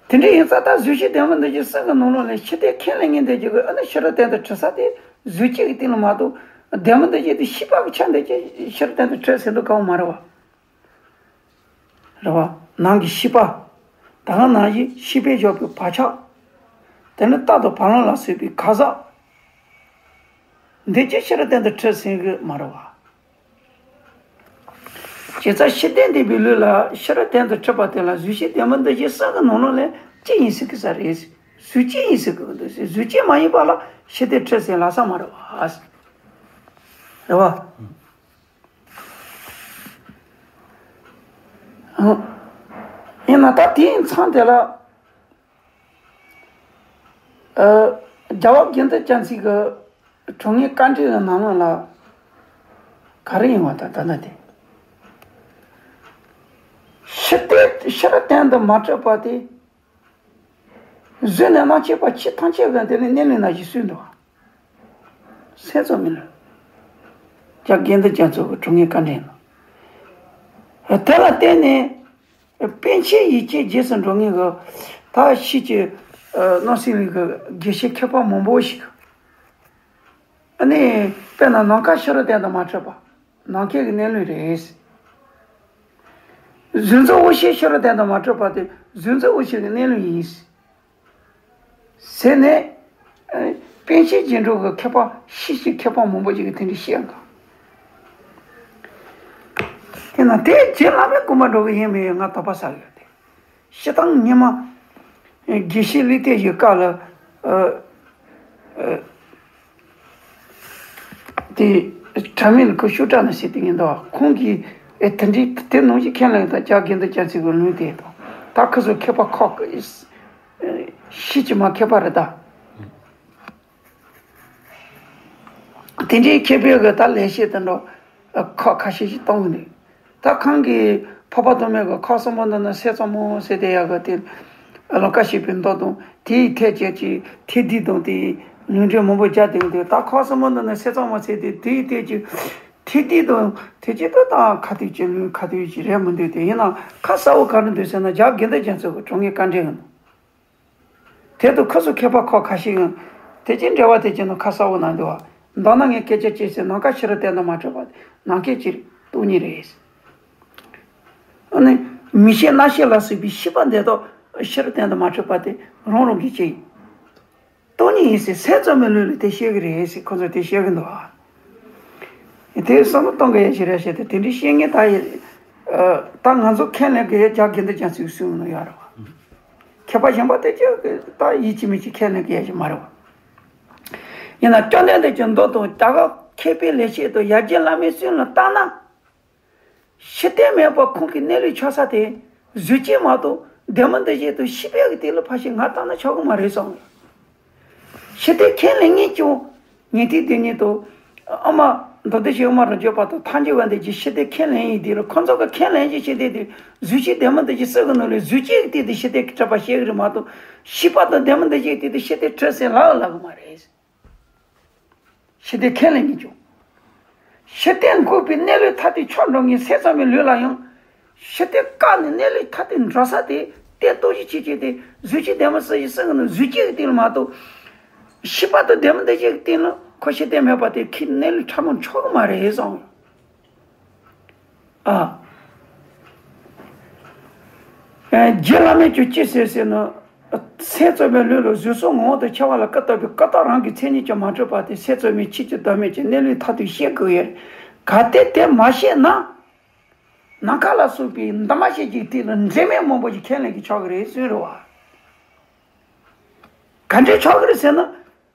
དེ། ཨ། དེ་འདྲ་ཡིན་ཙང་ད་གཟུགས་ཅན་བདེན་པར་འདུ་བྱེད་གསུམ་གྱི་ནང་ལོགས་ནས་ཤི་དེ་ཁས་ལེན་ངེས་འདོད་ཀྱི་ཨ་ནི་ཤེས་རབ་ལྡན་དུ་གྲོལ་ས་དེ་གཟུགས་ཅན་གྱི་སྟེང་ལ་མ་གཏོགས་བདེན་པར་འདུ་བྱེད་དེ་ཤི་པ་གི་ཆ་འདོད་ཀྱི་ཤེས་རབ་ལྡན་དུ་གྲོལ་ཟེར་འདུག་གང་མ་རེད་བ། རེད་བ། ནང་གི་ཤི་པ། ད་ག་ནང་བཞིན་ཤི་བས་བཞག་པའི་བག་ཆགས། དེ་ནི་རྟག་ཏུ་བ་ལང་ལ་སོགས་པའི་ག་ཟག་འདི་ཅི་ཕྱིར་གཏན་དུ་ཁྲིད་ཟིན་གི་མ་རེད་བ། བྱས་ཙང་ཤི་སྟེ་འདས་པའི་ལུས་ལ་ཕྱིར་གཏན་དུ་ཁྲིད་པ་དེ་ལ་གཟུགས་ཅན་བདེན་པར་འདུ་བྱེད་གསུམ་གྱི་ནང་ལོགས་ལས་ཅི་ཡིན་ཟེར་གི་ས་རེད། གཟུགས་ཅན་ཡིན་ཟེར་གི་འདུག་ཟེར། གཟུགས་ཅན་མ་ཡིན་པ་ལ་ཤི་སྟེ་ཁྲིད་ཟིན་ལབ་ས་མ་རེད་བ། རེད་བ། ཡིན་ན་ད་དེའི་མཚམས་དེ་ལ། ཨ། རྒྱལ་བ་དགེ་འདུན་རྒྱ་མཚོའི་གི་དྲང་ངེས་དཀའ་འགྲེལ་གི་ནང་ལོགས་ལ་ག་རེ་ཡིན་བ་ད་ད་ལྟ་དེ། ཤི་སྟེ་ཕྱིར་གཏན་དུ་མ་ཁྲིད་པ་དེ། གཟུགས་ནས་སྣང་མཆེད་པ་ཕྱི་ཐམས་ཅད་ཀྱང་དེ་ནི་གནས་ལུགས་ནང་བཞིན་གསུངས་འདུག་སེམས་ཙམ་མིན་ལ། རྒྱལ་བ་དགེ་འདུན་རྒྱ་མཚོ་གི་དྲང་ངེས་དཀའ་འགྲེལ་ནང་། དེ་ལ་བརྟེན་ནས། པཎ་ཆེན་ཡིད་ཀྱི་རྗེས་སུ་འགྲོ་ངེས་ཀྱི་ད་ཕྱིས་ཀྱི་སྣང་སྲིད་ལུགས་ཀྱི་དགེ་བཤེས་མཁས་པ་མང་པོ་ཞིག་ཨ་ནི་དཔེར་ན་ནམ་མཁའ་ཕྱི་རོལ་གཏན་དུ་མ་ཁྲིད་པ་ནམ་མཁའི་གི་གནས་ལུགས་རེད། གཟུགས་འཛིན་དབང་ཤེས་ཕྱི་རོལ་གཏན་དུ་མ་ཁྲིད་པ་དེ་གཟུགས་འཛིན་དབང་ཤེས་ཀྱི་གནས་ལུགས་ཡིན། ཟེར་ནས། ཨ། པཎ་ཆེན་རྗེས་འགྲོ་གི་མཁས་པ་ཕྱིས་ཀྱི་མཁས་པ་མང་པོ་ཞིག་གིས་དེ་འདྲ་བཤད་འགའ། དེས་ན་དེ་རྗེ་བླ་མའི་དགོངས་པ་འགྲོ་གི་ཡིན་མིན་ང་དོགས་པ་ཟ་གི་ཡོད་དེ། སྤྱིར་བཏང་སྔོན་མ། དགེ་བཤེས་ལེགས་བསྟན་ཡི་སྐབས་ལ། ཨ། ཨ། དེ། དྲ་མིག་ལ་ཁོ་ཤུགས་དྲག་ན་ཟེར་དེ་ཡིན་དོ། ཁོང་གིས་ཨེ་དེ་འདྲའི་དེ་ནང་བཞིན་ཁས་ལེན་དང་རྒྱ་དགེ་འདུན་རྒྱ་མཚོའི་གི་ལུང་དེ་དང་ད་ཁོ་ཚོ་མཁས་པ་ཁོག་གི་ཤེས་ཀྱི་མ་མཁས་པ་རེད་ད། དེ་འདྲའི་མཁས་པའི་གི་ད་ལས་བྱེད་དེ་འདྲ་ཁོག་ཁ་ཤས་ཤིག་གཏོང་གི་འདུག་ད་ཁོང་གིས་འཕགས་པ་ཐོགས་མེད་ཀྱི་ཁག་གསུམ་པོ་འདི་ནི་ས་གཙང་མ་ཟེར་དེ་ཡག་གི་དེ་ལམ་ཁ་ཤེས་པའི་མདོ་དང་དེའི་ཐད་ཀྱི་ཅིག་ཐེག་བསྡུས་དང་དེའི་ལུང་འདྲེན་མང་པོ་རྒྱག་དེ་འདུག་ད་ཁག་གསུམ་པོ་འདི་ནི་ས་གཙང་མ་ཟེར་དེ་དེའི་ཐད་ཀྱི་ཐེག་བསྡུས་དང་དེ་ཅིག་ཏུ་ད་ཁ་ཐུག་ཅིག་ལུང་ཁ་ཐུག་ཅིག་རེད་མི་འདུག་དེ་ཡིན་ན་ཁ་གསལ་བོ་ག་རེ་འདུག་ཟེར་ན་རྒྱ་དགེ་འདུན་རྒྱ་མཚོ་གི་དྲང་ངེས་དཀའ་འགྲེལ་གི་ནང་། དེ་དུ་ཁོ་ཚོ་མཁས་པ་ཁོ་ཁ་ཤས་ཡང་དེ་ཅི་འབྲེལ་བ་དེ་ཅི་ནོ་ཁ་གསལ་བོ་ན་འདུག་བ། མདོར་ན་ངས་སྐད་ཆ་ཅི་ཟེར་ནམ་མཁའ་ཕྱི་རོལ་གཏན་དུ་མ་གྲུབ་པ་ནམ་མཁའི་ཕྱིར་སྟོང་ཉིད་རེད། ཨ་ནི་མིག་ཤེས་རྣ་ཤེས་ལ་སོགས་པའི་ཤེས་པ་འདི་དག་ཕྱི་རོལ་གཏན་དུ་མ་གྲུབ་པ་དེ་རང་རང་གི་ཅི་ཡིན། སྟོང་ཉིད་ཡིན་ཟེར་སེམས་ཙམ་པའི་ལུགས་ལ་དེ་བཤད་གི་རེད་ཟེར་ཁོ་ཚོ་དེ་བཤད་གི་འདུག་ཨ། དེ་བསམ་བློ་གཏོང་གི་ཡོད་ཞིག་རེད་ཞེས་དེ་དེ་འདྲའི་བཤད་ངེས་ད་ཡིན། ད་ང་ཚོ་ཁས་ལེན་གི་ཡོད་རྒྱ་དགེ་འདུན་རྒྱ་མཚོའི་གསུང་ནང་ཡོད་རེད་བ། མཁས་པ་གཞན་པ་དེ་ཅི་ད་ཡིད་ཆེས་མི་ཆེས་ཁས་ལེན་གི་ཡོད་ཞིག་མ་རེད་བ། ཡིན་ན་བཅོམ་ལྡན་འདས་ཀྱི་མདོ་དང་རྒྱ་གར་མཁས་པའི་ལེགས་བཤད་དང་ཡར་རྒྱས་བླ་མའི་གསུང་ལ་བལྟས་ན། ཤི་སྟེ་མེད་པ་ཁོང་གི་གནས་ལུགས་ཆགས་ས་དེ་གཟུགས་ཅན་མ་གཏོགས་བདེན་པ་འདི་བཞིན་དུ་ཤི་བའི་གི་དེ་ལ་ཕར་ཞིག་ང་ལྟ་ན་ཆོག་གི་མ་རེད་བསམ། ཤི་སྟེ་ཁས་ལེན་ངེས་ཀྱང་ཉན་ཐོས་སྡེ་གཉིས་དང་ཨ་མ་མདོ་སྡེ་ཞིག་ཨ་མ་རང་རྒྱུད་པ་དང་ཐལ་འགྱུར་བ་འདི་གྱིས་ཤི་སྟེ་ཁས་ལེན་ཡིན་དེ་ལ་ཁོང་ཚོ་གི་ཁས་ལེན་གྱི་ཤི་སྟེ་དེ་གཟུགས་ཅན་བདེན་པ་འདི་བཞིན་སྲིད་གི་ནོ་ལས་གཟུགས་ཅན་གྱི་སྟེང་དུ་ཤི་སྟེ་ཁྲིད་པ་ཤེས་གི་རེད་མ་གཏོགས་ཤི་བ་དང་བདེན་པ་འདི་བཞིན་སྟེང་དུ་ཤི་སྟེ་ཁྲིད་ཟེར་ལབ་ལབ་གི་མ་རེད། ཤི་སྟེ་ཁས་ལེན་གྱི་འཇུག་ཤི་སྟེ་འགོག་པའི་གནས་ལུགས་ཐ་དད་ཆོས་འགྲོ་ངེས་སེམས་ཙམ་པའི་ལུགས་ལ་ཡང་། ཤི་སྟེ་བཀག་ནས་གནས་ལུགས་ཐ་དད་འགྲོ་ས་དེ་གཏན་རྟོགས་ཀྱི་ཆེད་ཀྱི་དེ་གཟུགས་ཅན་བདེན་པ་སྲིད་ཞི་སྲིད་གི་ནི་གཟུགས་ཅན་གྱི་སྟེང་ལ་མ་གཏོགས། ཤི་བ་དང་བདེན་པ་འདི་ཅན་གྱི་སྟེང་ལ་ཁོ་ཤི་སྟེ་མེད་པ་དེ་ཁྱི་གནས་ལུགས་ཕྲ་མོ་འཕྲོག་གི་མ་རེད་བསམ། ཨ། རྗེ་བླ་མས་ཀྱང་ཅི་ཟེར་ཟེར་ན། སེམས་ཙམ་པའི་ལུགས་ལ་གཟུགས་སོགས་ངོ་བོ་དང་ཁྱད་པར་ལ་ཀུན་བརྟགས་པའི་ཀུན་བརྟགས་རང་གི་མཚན་ཉིད་ཀྱིས་མ་གྲུབ་པ་དེ་སེམས་ཙམ་པའི་ཆོས་ཀྱི་བདག་མེད་ཀྱི་གནས་ལུགས་མཐར་ཐུག་ཤེས་དགོས་ཡོད། གལ་ཏེ་དེ་མ་ཤེས་ན། ནམ་མཁའ་ལ་སོགས་པའི་འདུས་མ་བྱས་ཀྱི་སྟེང་ལ་འབྲེལ་མེད་མང་པོ་ཞིག་ཁས་ལེན་གྱི་ཆོག་གི་རེད་གསུངས་རེད་བ། ག་འདྲས་ཆོག་གི་རེད་ཟེར་ན།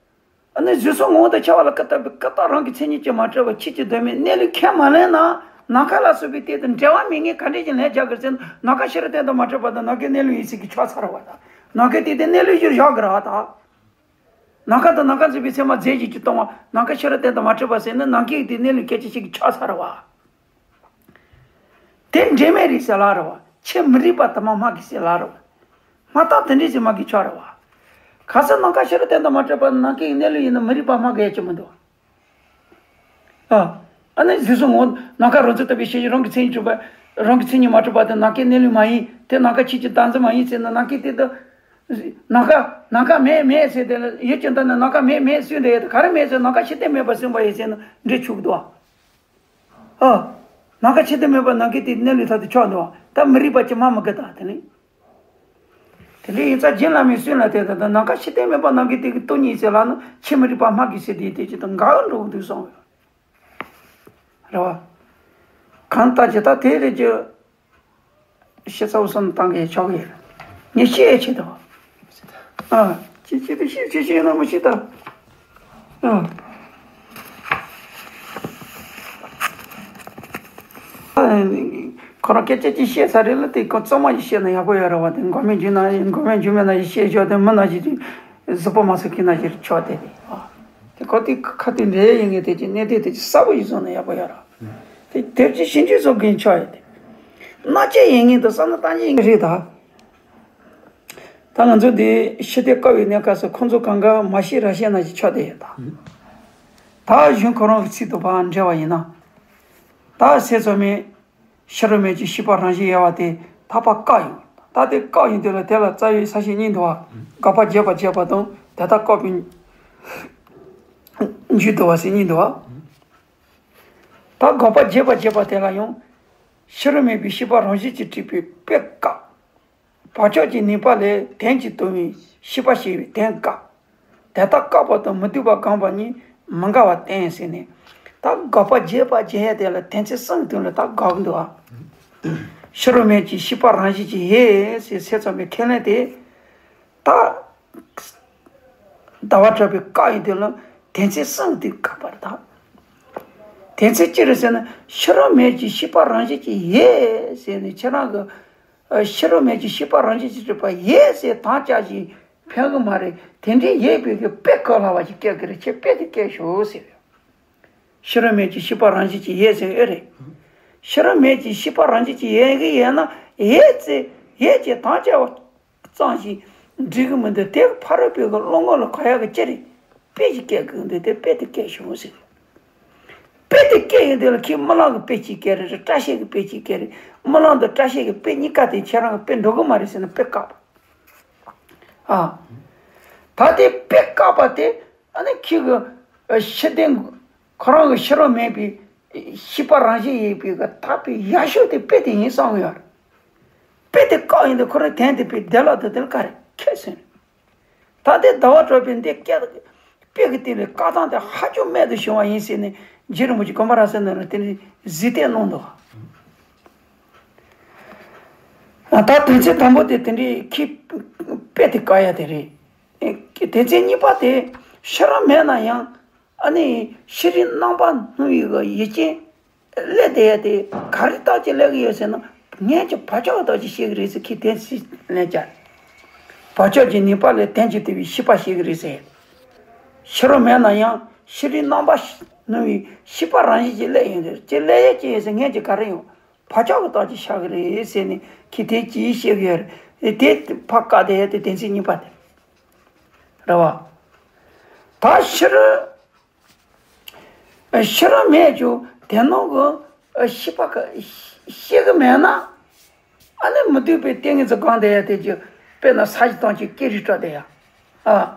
ཨ་ནི་གཟུགས་སོགས་ངོ་བོ་དང་ཁྱད་པར་ལ་ཀུན་བརྟགས་པའི་ཀུན་བརྟགས་རང་གི་མཚན་ཉིད་ཀྱིས་མ་གྲུབ་པ་ཆོས་ཀྱི་བདག་མེད་གནས་ལུགས་ཁས་མ་ལེན་ན། ནམ་མཁའ་ལ་སོགས་པའི་སྟེང་དུ་འབྲེལ་བ་མེད་ངེས་ག་འདྲས་ཀྱི་ལན་རྒྱག་གི་རེད་ཟེར་ན། ནམ་མཁའ་ཕྱི་རོལ་གཏན་དུ་མ་གྲུབ་པ་དང་ནམ་མཁའི་གནས་ལུགས་ཡིན་ཟེར་གྱི་ཆོག་ཚར་བ་དང་། ནམ་མཁའི་སྟེང་དུ་གནས་ལུགས་གཞིར་བཞག་གི་རེད་བ་དང་། ནམ་མཁའ་དང་ནམ་མཁའ་མཚུངས་པའི་མཚན་མ་རྫས་གཞན་གྱིས་སྟོང་བ། ནམ་མཁའ་ཕྱི་རོལ་གཏན་དུ་མ་གྲུབ་པ་ཟེར་ན་ནམ་མཁའི་སྟེང་གནས་ལུགས་སྐད་ཆ་བཤད་ཀྱི་ཆོག་ཚར་བ། དེ་འབྲེལ་མེད་རེད་ཟེར་ལབ་རེད་བ། ཁྱེད་མི་རིགས་པ་དུ་མ་སྨྲ་གི་ཟེར་ལབ་རེད་བ། སྨྲ་རྟགས་དེ་འདྲས་ཟེར་སྨྲ་གི་ཆོག་རེད་བ། ག་ས་ནམ་མཁའ་ཕྱི་རོལ་གཏན་དུ་མ་གྲུབ་པ་ནམ་མཁའི་གནས་ལུགས་ཡིན་ན་མི་རིགས་པ་སྨྲ་གི་ཡ་ཅི་མི་འདུག་བ། ཨ། ཨ་ནི་གཟིགས་སོ་ངོ་། ནམ་མཁའ་རང་བྱུང་ལྟ་བུའི་ཤེས་བྱ་རང་གི་མཚན་ཉིད་གྲུབ་པ། རང་གི་མཚན་ཉིད་མ་གྲུབ་པ་དེ་ནམ་མཁའི་གནས་ལུགས་མ་ཡིན། དེ་ནམ་མཁའ་ཆོས་ཅན་བདག་འཛིན་མ་ཡིན་ཟེར་ན། ནམ་མཁའི་སྟེང་དུ་ནམ་མཁའ། ནམ་མཁའ་མེད་མེད་ཟེར་དེ་ལ་ཡུལ་གྱི་མདོ་ནས་ནམ་མཁའ་མེད་མེད་གསུངས་དེ་ཡོད་དེ། ག་རེ་མེད་ཟེར། ནམ་མཁའ་ཕྱི་བལྟས་མེད་པར་གསུངས་པ་ཡིན་ཟེར་ན་འགྲིག་ཆོག་གི་འདུག་བ། ཨ། ནམ་མཁའ་ཕྱི་བལྟས་མེད་པར་ནམ་མཁའི་སྟེང་གནས་ལུགས་ལྟར་དུ་ཆགས་འདུག་བ། ད་མི་རིགས་པ་ཅིག་སྨྲ་མི་དགོས་ད་དེ་ནི། དེ་འདྲ་ཡིན་ཙང་རྗེ་བླ་མའི་སྲོལ་ལ་བལྟས་ད་ད་ནམ་མཁའ་ཕྱི་བལྟས་མེད་པར་ནམ་མཁའི་སྟེང་གི་སྟོང་ཉིད་ཟེར་ལབ་ན་ཕྱི་མི་རིགས་པ་སྨྲ་གི་ཟེར་དེ་དེ་ཅིག་དང་འགལ་འགྲོ་གི་འདུག་བསམ་ཡོད། རེད་བ། གང་ལྟར་ཅི་ལྟར་དེ་རེད་ཀྱི། ཤེས་ཚ་བོ་སོང་བཏང་གི་ཆོག་གི་ཡོད། ངས་ཤེས་ཆེད་དུ། ཨ། ཅི་ཅི་དུ་ཤེས་ཅི་ཤེས་ན་མི་ཤེས་ད། ཨ། ཁོ་རང་སྐད་ཆ་ཅི་བཤད་ས་རེད་ལ། དེ་ཁོ་གཙང་མ་ཞིག་བཤད་ན་ཡག་པོ་ཡོད་རེད་བ། དེ་མགོ་མེད་རྒྱུ་ན་མགོ་མེད་རྒྱུ་མེད་ན་ཞིག་བཤད་ཆོག་དེ་མི་ན་ཞིག་གཟུགས་པོ་མ་སོགས་ཀྱི་ན་ཞིག་ཆོག་དེ་རེད་བ། དེ་ཁོ་དེ་ཁ་དེ་འདྲའི་ཡིན་ངེས་དེ་ཅི་གནས་དེ་དེ་ཅི་གསལ་པོ་ཞིག་བཟོ་ན་ཡག་པོ་ཡོད་ར། དེ་དེབ་ཀྱི་ཞིབ་འཇུག་བཟོ་མཁན་ཆོག་ཡོད་དེ། སྣ་ཆེ་ཡིན་ངེས་དུ་བསམ་ན་ཏང་ཅི་ཡིན་རེད་ད། ད་ང་ཚོ་འདི་ཞི་བདེ་དཀའ་བའི་གནས་སྐབས་སུ་ཁོང་ཚོ་གང་ག་མ་ཤེས་ར་ཤེས་ན་ཞིག་ཆོག་དེ་ཡོད་ད། ད་གཞུང་ཁོ་རང་གི་ཚིག་ཏུ་ཕར་འགྲེལ་བ་ཡིན་ན། ད་ཟས་ཚོད་མེད། ཕྱི་རོལ་མེད་ཀྱི་ཤེས་པ་རང་བཞིན་ཡལ་བ་དེ་ད་ཕར་བཀག་ཡོང་། ད་དེ་བཀག་ཡོང་དུས་ལ་དེ་ལ་རྩ་བའི་ས་བཅད་གཉིས་འདུག་བ། དགག་པ་རྒྱས་པར་བྱེད་པ་དང་དེ་ལྟར་བཀག་པའི་མཇུག་བསྡུ་བ་ཟེར་གཉིས་འདུག་བ། ད་དགག་པ་རྒྱས་པར་བྱེད་པ་དེ་ལ་ཡང་། ཕྱི་རོལ་མེད་པའི་ཤེས་པ་རང་བཞིན་གྱིས་གྲུབ་པའི་དཔེ་བཀག་བག་ཆགས་ཀྱི་ནུས་པ་ལས་དོན་གྱིས་ལྡོག་པའི་ཤེས་པ་ཞེས་པའི་དོན་བཀག་དེ་ལྟར་བཀག་པ་དང་མི་སྡུག་པ་བསྒོམ་པ་གཉིས་མི་འགལ་བར་བསྟན་ཟེར་ནས། ད་དགག་པ་རྒྱས་པར་བྱེད་ཡས་དེ་ལ་དོན་ཚན་གསུམ་དོན་ལ་ད་དགག་འདུག་ཨ། ཕྱི་རོལ་མེད་ཀྱི་ཤེས་པ་རང་བཞིན་གྱིས་ཡལ་ཟེར་ཟེར་ཚང་མའི་ཁས་ལེན་དེ། ད་ཟླ་བ་གྲགས་པའི་བཀག་ཡིན་དུས་ལ་དོན་ཚན་གསུམ་དེ་བཀག་པར་ད། དོན་ཚན་ཅི་རེད་ཟེར་ན། ཕྱི་རོལ་མེད་ཀྱི་ཤེས་པ་རང་བཞིན་གྱིས་ཡལ་ཟེར་ནས་ཁྱེད་རང་གི། ཨ། ཕྱི་རོལ་མེད་ཀྱི་ཤེས་པ་རང་བཞིན་གྱིས་གྲུབ་པ་ཡལ་ཟེར་དམ་བཅའ་ཞིག་ཕན་གི་མ་རེད། དེ་འདྲའི་ཡལ་བའི་གི་དཔེ་ག་ལ་བ་ཞིག་བཀལ་གི་རེད། ཁྱེད་དཔེ་དེ་བཀལ་ཤོག་ཟེར། ཕྱི་རོལ་མེད་ཀྱི་ཤེས་པ་རང་བཞིན་གྱིས་ཡལ་ཟེར་ཨེ་རེད། ཕྱི་རོལ་མེད་ཀྱི་ཤེས་པ་རང་བཞིན་གྱིས་ཡལ་གི་ཡལ་ན་ཡལ་ཚེ་ཡལ་ཅེས་དམ་བཅའ་བ་ཙམ་ཞིག་འགྲིག་གི་མི་འདུག་དེ་ཕ་རོལ་པོའི་གི་བློ་ངོ་ལ་གོ་ཡག་གི་ཅི་རེད། དཔེ་ཞིག་བཀལ་དགོས་འདུག་དེ་དཔེ་དེ་བཀལ་ཤོག་ཟེར། དཔེ་དེ་བཀལ་ཡོང་དུས་ལ་ཁྱེད་རྨི་ལམ་གྱི་དཔེ་གཅིག་བཀལ་རེད། བཀྲ་ཤིས་ཀྱི་དཔེ་གཅིག་བཀལ་རེད། རྨི་ལམ་དང་བཀྲ་ཤིས་ཀྱི་དཔེ་གཉིས་ཀ་དེ་ཁྱེད་རང་གི་དཔེ་འགྲོ་གི་མ་རེད་ཟེར་ན་དཔེ་བཀག་པ། ཨ། ད་དེ་དཔེ་བཀག་པ་དེ་ཨ་ནི་ཁྱེད་ཀྱི་ཕྱི་བལྟས་ཁོ་རང་གི་ཕྱི་རོལ་མེད་པའི་ཤེས་པ་རང་བཞིན་ཡིན་པའི་གི་དག་པའི་ཡག་ཤོས་དེ་དཔེ་དེ་ཡིན་བསམ་གི་ཡོད་རེད། དཔེ་དེ་བཀག་ཡིན་དུས་ཁོ་རང་དོན་དེ་དཔེ་བདེ་བླག་ཏུ་དེ་ལ་ག་རེ་ཁས་ཟེར། ད་ལྟའི་ཟླ་བ་གྲགས་པའི་འདི་སྐད་དཔེ་གི་སྟེང་ནས་བཀག་སྟངས་དེ་ཧ་ཅང་རྨད་དུ་བྱུང་བ་ཡིན་ཟེར་ནས་རྗེ་རིན་པོ་ཆེ་དགོན་པ་རབ་གསལ་ནང་ལ་དེ་ནས་གཟིགས་གཏད་གནང་འདུག་ད་དོན་ཚན་དང་པོ་དེ་དེ་འདྲའི་ཁྱི་དཔེ་དེ་བཀག་ཡ་དེ་རེད། དོན་ཚན་གཉིས་པ་དེ་ཕྱི་རོལ་མེད་ན་ཡང་ཨ་ནི་ཕྱི་རོལ་རྣམ་པར་སྣང་བའི་གི་ཡུལ་ཅན། སླེབས་བསྡད་ཡ་དེ་ག་རེ་བརྟག་ཅིག་སླེབས་ཀྱི་ཡོད་ཟེར་ན། སྔོན་གྱི་བག་ཆགས་ཀྱི་བརྟག་ཅིག་བཤད་ཀྱི་རེད་ཟེར། ཁྱེད་དེ་སྲིད་ལན་བཅར། བག་ཆགས་ཀྱི་ནུས་པ་ལས་དོན་གྱིས་ལྡོག་པའི་ཤེས་པ་བཤད་ཀྱི་རེད་ཟེར། ཕྱི་རོལ་མེད་ན་ཡང་ཕྱི་རོལ་རྣམ་པར་སྣང་བའི་ཤེས་པ་རང་བཞིན་གྱིས་སླེབས་ཡོང་གི་རེད། ཅི་སླེབས་ཡ་ཅི་ཡོད་ཟེར། སྔོན་གྱི་ག་རེ་ཡོང་། བག་ཆགས་ཀྱི་བརྟག་ཅིག་བཞག་གི་རེད་ཟེར་ནས་ཁྱེད་དེ་ཅིག་བཤད་ཀྱི་ཡོད་རེད། དེ་ཕར་བཀག་བསྡད་ཡ་དེ་དོན་ཚན་གཉིས་པ་དེ་རེད་བ། ད་ཕྱི་རོལ། ཕྱི་རོལ་མེད་ཀྱང་དེ་ནང་གི་ཤེས་པ་ག་ཤེས་ཀྱི་མེད་ན། ཨ་ནི་མི་སྡུག་པའི་ཏིང་ངེ་འཛིན་གང་དེ་ཡ་དེ་ཀྱི་དཔེར་ན་ས་གཞི་ཐམས་ཅད་ཀེང་རུས་བཀྲ་དེ་ཡ། ཨ།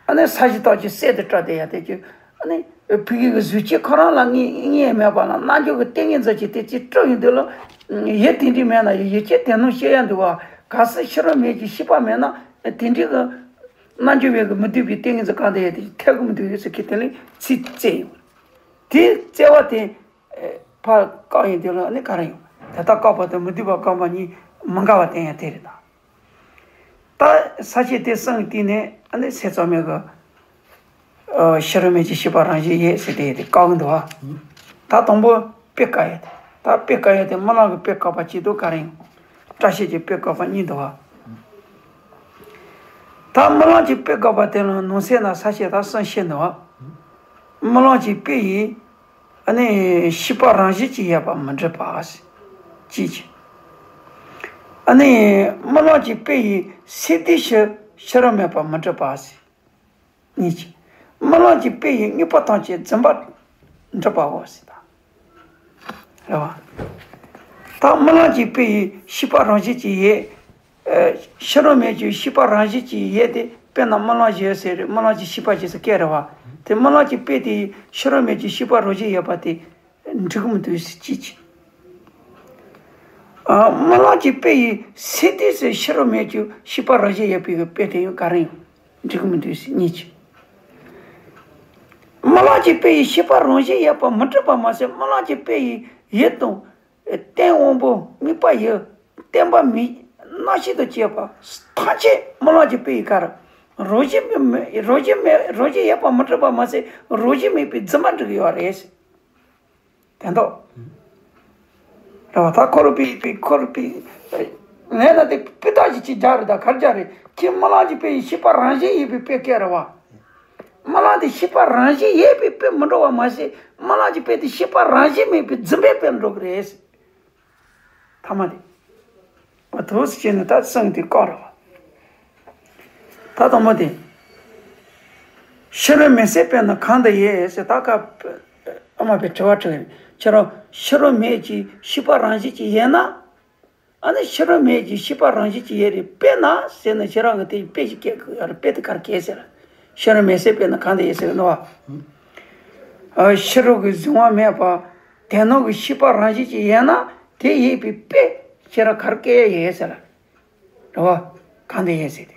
ཨ་ནི་ས་གཞི་ཐམས་ཅད་གསེར་དུ་བཀྲ་དེ་ཡ་དེ་ཀྱི། ཨ་ནི་ཕ་གི་གི་གཟུགས་ཅན་ཁོ་རང་ལ་དངོས་དངོས་མེད་པ་ལ་རྣལ་འབྱོར་གྱི་ཏིང་ངེ་འཛིན་གྱིས་དེ་ཅི་སྤྲོ་ཡོང་དུས་ལ། ཡུལ་དེ་འདྲའི་མེད་ན་ཡུལ་ཅན་དེ་ནང་ཤེས་ཡ་འདུག་བ། གལ་སྲིད་ཕྱི་རོལ་མེད་ཀྱི་ཤེས་པ་མེད་ན་དེ་འདྲའི་གི། རྣལ་འབྱོར་བའི་གི་མི་སྡུག་པའི་ཏིང་ངེ་འཛིན་གང་དེ་ཡོད་དེ་ཐེག་གི་མི་འདུག་ཡོད་ཟེར་ཁྱེད་དེ་ལས་ཚིག་བཙལ་ཡོང་། དེ་བཙལ་བ་དེ་ཕར་བཀག་ཡིན་དེ་ལ་ནི་ག་རེ་ཡོང་། དེ་ལྟར་བཀག་པ་དང་མི་སྡུག་པ་བསྒོམ་པ་གཉིས་མི་འགལ་བ་བསྟན་ཡ་དེ་རེད་ད། ད་ས་བཅད་དེ་གསུམ་གྱི་སྟེང་ནས་ཨ་ནི་ཟས་ཚོད་མེད་གི། ཨ། ཕྱི་རོལ་མེད་ཀྱི་ཤེས་པ་རང་བཞིན་ཡལ་ཟེར་དེ་དེ་བཀག་གི་འདུག་བ། ད་དང་པོ་དཔེ་བཀག་ཡ་དེ། ད་དཔེ་བཀག་ཡ་དེ་རྨི་ལམ་གྱི་དཔེ་བཀག་པ་གཅིག་འདུག་ག་རེ་ཡིན། བཀྲ་ཤིས་ཀྱི་དཔེ་བཀག་པ་གཉིས་འདུག་བ། ད་རྨི་ལམ་གྱི་དཔེ་བཀག་པ་དེ་ལ་ནང་གསེས་ན་ས་བཅད་ད་གསུམ་བཤད་འདུག་བ། རྨི་ལམ་གྱི་དཔེ་ཡིས་ཨ་ནི་ཤེས་པ་རང་བཞིན་གྱིས་ཡལ་བ་མི་འགྲུབ་པ། གཅིག་གཅིག་ཨ་ནི་རྨི་ལམ་གྱི་དཔེ་ཡིས་སེམས་སྡུག་ཕྱི་ཕྱི་རོལ་མེད་པ་མི་འགྲུབ་པ། གཉིས་ཀྱི། རྨི་ལམ་གྱི་དཔེ་ཡི་དངོས་པོ་ཐམས་ཅད་རྫུན་པ། འགྲུབ་པའོ་ཟེར་ད། རེད་བ། ད་རྨི་ལམ་གྱི་དཔེ་ཡི་ཤེས་པ་རང་བཞིན་གྱིས་ཡོད། ཨ། ཕྱི་རོལ་མེད་ཀྱི་ཤེས་པ་རང་བཞིན་གྱིས་ཡོད་དེ་དཔེར་ན་རྨི་ལམ་བཞིན་ཟེར། རྨི་ལམ་གྱི་ཤེས་པ་ཞེས་སུ་སྐད་རེད་བ། དེ་རྨི་ལམ་གྱི་དཔེ་དེ་ཕྱི་རོལ་མེད་ཀྱི་ཤེས་པ་རང་བཞིན་ཡོད་པ་དེ་འགྲིག་གི་མི་འདུག་ཟེར་གཅིག་གཅིག་ཨ། རྨི་ལམ་གྱི་དཔེ་ཡི་སེམས་དེ་ཟེར། ཕྱི་རོལ་མེད་ཀྱི་ཤེས་པ་རང་བཞིན་ཡོད་པའི་དཔེ་དེ་ཡང་ག་རེ་ཡང་འགྲིག་གི་མི་འདུག་ཟེར་གཉིས་གཅིག་རྨི་ལམ་གྱི་དཔེ་ཡི་ཤེས་པ་རང་བཞིན་ཡོད་པ་མི་འགྲུབ་པ་མ་ཟད། རྨི་ལམ་གྱི་དཔེ་ཡི་ཡུལ་དང་། ཨ། རྟེན་དབང་པོ་དམིགས་པ་ཡི་བརྟེན་པ་མིན་རྣམ་ཤེས་དང་བཅས་པ་ཐམས་ཅད་རྨི་ལམ་གྱི་དཔེ་ཡི་ག་རེ། རང་བཞིན་མེད། རང་བཞིན་མེད། རང་བཞིན་ཡོད་པ་མི་འགྲུབ་པ་མ་ཟད། རང་བཞིན་མེད་པའི་རྫུན་མ་འགྲིག་གི་ཡོད་རེད་ཟེར། དེ་འདོགས། རེད་བ། ད་ཁོ་རང་དཔེ་དཔེ་ཁོ་རང་དཔེ། ངས་ད་དེ་དཔེ་རྟགས་ཅིག་ཅིག་སྦྱར་རེད། ད་ག་རེ་སྦྱར་རེད། ཁྱེད་རྨི་ལམ་གྱི་དཔེ་ཡི་ཤེས་པ་རང་བཞིན་ཡོད་པའི་དཔེ་སྐད་རེད་བ། རྨི་ལམ་དེ་ཤེས་པ་རང་བཞིན་ཡོད་པའི་དཔེ་མི་འགྲོ་བ་མ་ཟད། རྨི་ལམ་གྱི་དཔེ་དེ་ཤེས་པ་རང་བཞིན་མེད་པའི་རྫུན་པའི་དཔེ་འགྲོ་གི་རེད། ཐ་མ་དེ། འོ་དེ་བྱས་ནས་ད་གསུམ་དེ་བཀག་རེད་བ། ད་དང་པོ་དེ། ཕྱི་རོལ་མེད་སའི་དཔེ་ནི་གང་དུ་ཡོད་ཟེར། ད་ཀ་ཨ་མ་པའི་དྲི་བ་དྲིས་ཡིན། ཁྱེད་རང་ཕྱི་རོལ་མེད་ཀྱི་ཤེས་པ་རང་བཞིན་གྱིས་ཡོད་ན། ཨ་ནི་ཕྱི་རོལ་མེད་ཀྱི་ཤེས་པ་རང་བཞིན་གྱིས་ཡོད་རེད། དཔེར་ན་ཟེར་ན་ཁྱེད་རང་གིས་དེ་དཔེ་ཞིག་སྐྱེལ་དགོས་ཡོད་རེད། དཔེ་དེ་ག་རེ་སྐྱེལ་ཟེར། ཕྱི་རོལ་མེད་སའི་དཔེ་ནི་གང་དུ་ཡོད་ཟེར་ནོ། ཨ། ཕྱི་རོལ་གྱི་གཟིགས་དབང་མེད་པ་དེ་སྣང་གི་ཤེས་པ་རང་བཞིན་གྱིས་ཡོད་ན། དེ་ཡོད་པའི་དཔེ་ཁྱེད་རང་ག་རེ་སྐྱེལ་ཡོད་ཟེར། རེད་བ། གང་དུ་ཡོད་ཟེར་ཏེ།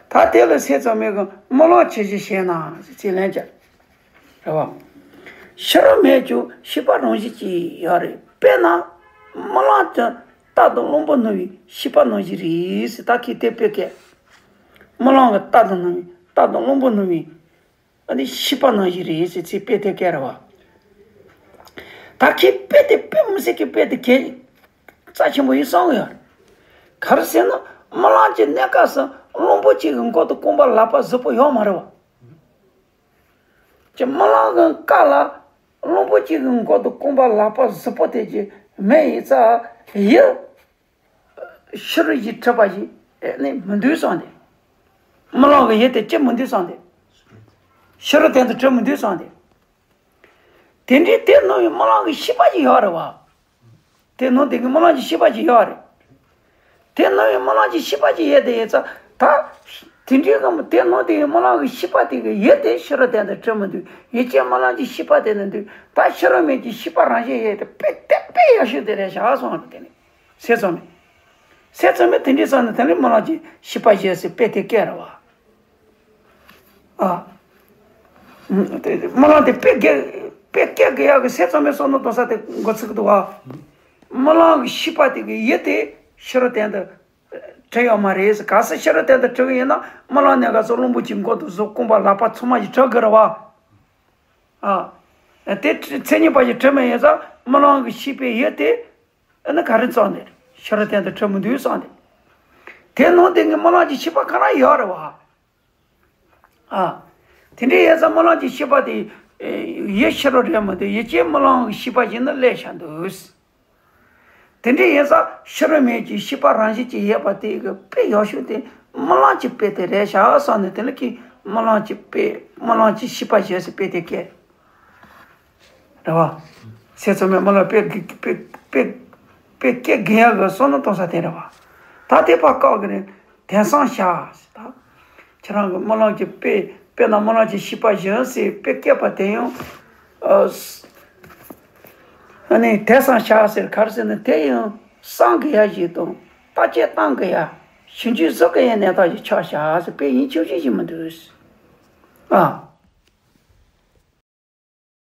ད་དེ་ལ་སེམས་ཙམ་མའི་གི་རྨི་ལམ་ཇི་བཞིན་ཤེས་ན་ཟེར་ཚིག་ལན་བརྒྱབ། རེད་བ། ཕྱི་རོལ་མེད་ཀྱང་ཤེས་པ་རང་བཞིན་གྱིས་ཡོད་རེད། དཔེར་ན་རྨི་ལམ་གྱི་རྟ་དང་གླང་པོ་སྣང་བའི་ཤེས་པ་ནང་བཞིན་རེད་ཟེར། ད་ཁྱེད་དེ་དཔེ་སྐད། རྨི་ལམ་གྱི་རྟ་དང་སྣང་བའི། རྟ་དང་གླང་པོ་སྣང་བའི། ཨ་ནི་ཤེས་པ་ནང་བཞིན་རེད་ཟེར་ཚིག་དཔེ་དེ་སྐད་རེད་བ། ད་ཁྱེད་དཔེ་དེ་དཔེ་མི་སྲིད་ཀྱི་དཔེ་དེ་གལ་རྩ་ཆེན་པོ་ཡིན་བསམ་གི་ཡོད། ག་རེ་ཟེར་ན་རྨི་ལམ་གྱི་གནས་སྐབས་སུ་གླང་པོ་ཆེ་གི་མགོ་དང་རྐང་པ་ལག་པ་གཟུགས་པོ་ཡོད་མ་རེད་བ། ཀྱི་རྨི་ལམ་གྱི་སྐབས་ལ་གླང་པོ་ཆེ་གི་མགོ་དང་རྐང་པ་ལག་པ་གཟུགས་པོ་དེ་ཅིག་མེད་ཡིན་ཙང་ཡུལ། ཕྱི་རོལ་གྱིས་གྲུབ་པ་ཞིག་ནི་མི་འདུག་བསམ་སྟེ། རྨི་ལམ་གྱི་ཡུལ་དེ་ཅི་མི་འདུག་བསམ་སྟེ། ཕྱི་རོལ་དོན་དུ་གྲུབ་མི་འདུག་བསམ་སྟེ། དེ་འདྲའི་དེ་སྣང་བའི་རྨི་ལམ་གྱི་ཤེས་པ་ཅིག་ཡོད་རེད་བ། དེ་སྣང་དེ་གི་རྨི་ལམ་གྱི་ཤེས་པ་ཅིག་ཡོད་རེད། དེ་སྣང་བའི་རྨི་ལམ་གྱི་ཤེས་པ་ཅིག་ཡོད་དེ་ཡིན་ཙང་ད། དེ་འདྲའི་གི་དེ་སྣང་དེ་གི་རྨི་ལམ་གྱི་ཤེས་པ་དེ་གི་ཡུལ་དེ་ཕྱི་རོལ་དོན་དུ་གྲུབ་མི་འདུག་ཡུལ་ཅན་རྨི་ལམ་གྱི་ཤེས་པ་དེ་ནི་འདུག་ད་ཕྱི་རོལ་མེད་ཀྱི་ཤེས་པ་རང་བཞིན་ཡོད་དེ་དཔེ་དེ་དཔེ་ཡག་ཤོས་དེ་རེད་བཞག་སོང་རེད། དེ་ནི། སེམས་ཙམ་མས། སེམས་ཙམ་མས་དེ་འདྲའི་བསམ་ནས་དེ་ནི་རྨི་ལམ་གྱི་ཤེས་པ་ཞེས་ཟེར་དཔེ་དེ་སྐད་རེད་བ། ཨ། དེ་རྨི་ལམ་དེ་དཔེ་སྐད། དཔེ་སྐད་དགོས་ཡག་གི་སེམས་ཙམ་མས་བསམ་བློ་གཏོང་ས་དེ་འགོ་ཚུགས་ཀྱི་འདུག་བ། རྨི་ལམ་གྱི་ཤེས་པ་དེ་གི་ཡུལ་དེ་ཕྱི་རོལ་དོན་དུ་གྲུབ་ཡོད་མ་རེད་ཟེར། གལ་སྲིད་ཕྱི་རོལ་དོན་དུ་གྲུབ་ཀྱི་ཡིན་ན་རྨི་ལམ་གནས་སྐབས་སུ་གླང་པོ་ཆེའི་མགོ་དང་གཟུགས་རྐང་པ་ལག་པ་ཚང་མ་ཞིག་གྲུབ་དགོས་རེད་བ། ཨ། དེ་མཚན་ཉིད་པ་ཞིག་གྲུབ་མེད་ཡིན་ཙང་རྨི་ལམ་གྱི་ཤེས་པའི་ཡུལ་དེ། ཨ་ནི་ག་རེ་ཙམ་དེ་ཕྱི་རོལ་དོན་དུ་གྲུབ་མི་འདུག་བསམ་སྟེ། དེ་སྣང་དེ་གི་རྨི་ལམ་གྱི་ཤེས་པ་ག་རེ་ཡོད་རེད་བ། ཨ། དེ་འདྲའི་ཡིན་ཙང་རྨི་ལམ་གྱི་ཤེས་པ་དེ། ཨེ། ཡུལ་ཕྱི་རོལ་རེད་མི་འདུག་ཡུལ་ཅན་རྨི་ལམ་གྱི་ཤེས་པ་ཞིག་ནི་སླེབས་བཞག་འདུག་དེ་འདྲའི་ཡིན་ཙང་ཕྱི་རོལ་མེད་ཀྱི་ཤེས་པ་རང་བཞིན་གྱིས་ཡོད་པ་དེ་གི་དཔེ་ཡག་ཤོས་དེ་རྨི་ལམ་གྱི་དཔེ་དེ་རེད་བཞག་བསམ་ནས་དེ་ལ་ཁྱེད་རྨི་ལམ་གྱི་དཔེ་རྨི་ལམ་གྱི་ཤེས་པ་ཞེས་ཟེར་དཔེ་དེ་སྐད། རེད་བ། སེམས་ཙམ་མས་རྨི་ལམ་དཔེ་དགེ་དཔེ་དཔེ་དཔེ་སྐད་དགེ་ཡག་གི་བསམ་བློ་གཏོང་ས་དེ་རེད་བ། ད་དེ་ཕར་བཀག་གི་རེད། དེང་སང་བྱ་ཟེར་ད། ཁྱེད་རང་གི་རྨི་ལམ་གྱི་དཔེ་དཔེར་ན་རྨི་ལམ་གྱི་ཤེས་པ་བཞིན་ཟེར་དཔེ་སྐད་པ་དེ་ཡང་། ཨ། ཨ་ནི་དེང་སང་བྱ་ཟེར་ག་རེ་ཟེར་ན་དེ་ཡང་བསམ་དགོས་ཡག་ཞིག་དང་བརྟག་དཔྱད་གཏང་དགོས་ཡག་ཞིབ་འཇུག་བཟོ་དགོས་ཡག་གནས་སྟངས་ཤིག་ཆགས་བཞག་ཟེར། དཔེ་ཡིན་ཆོག་ཤེས་ཀྱི་མི་འདུག་ཨ།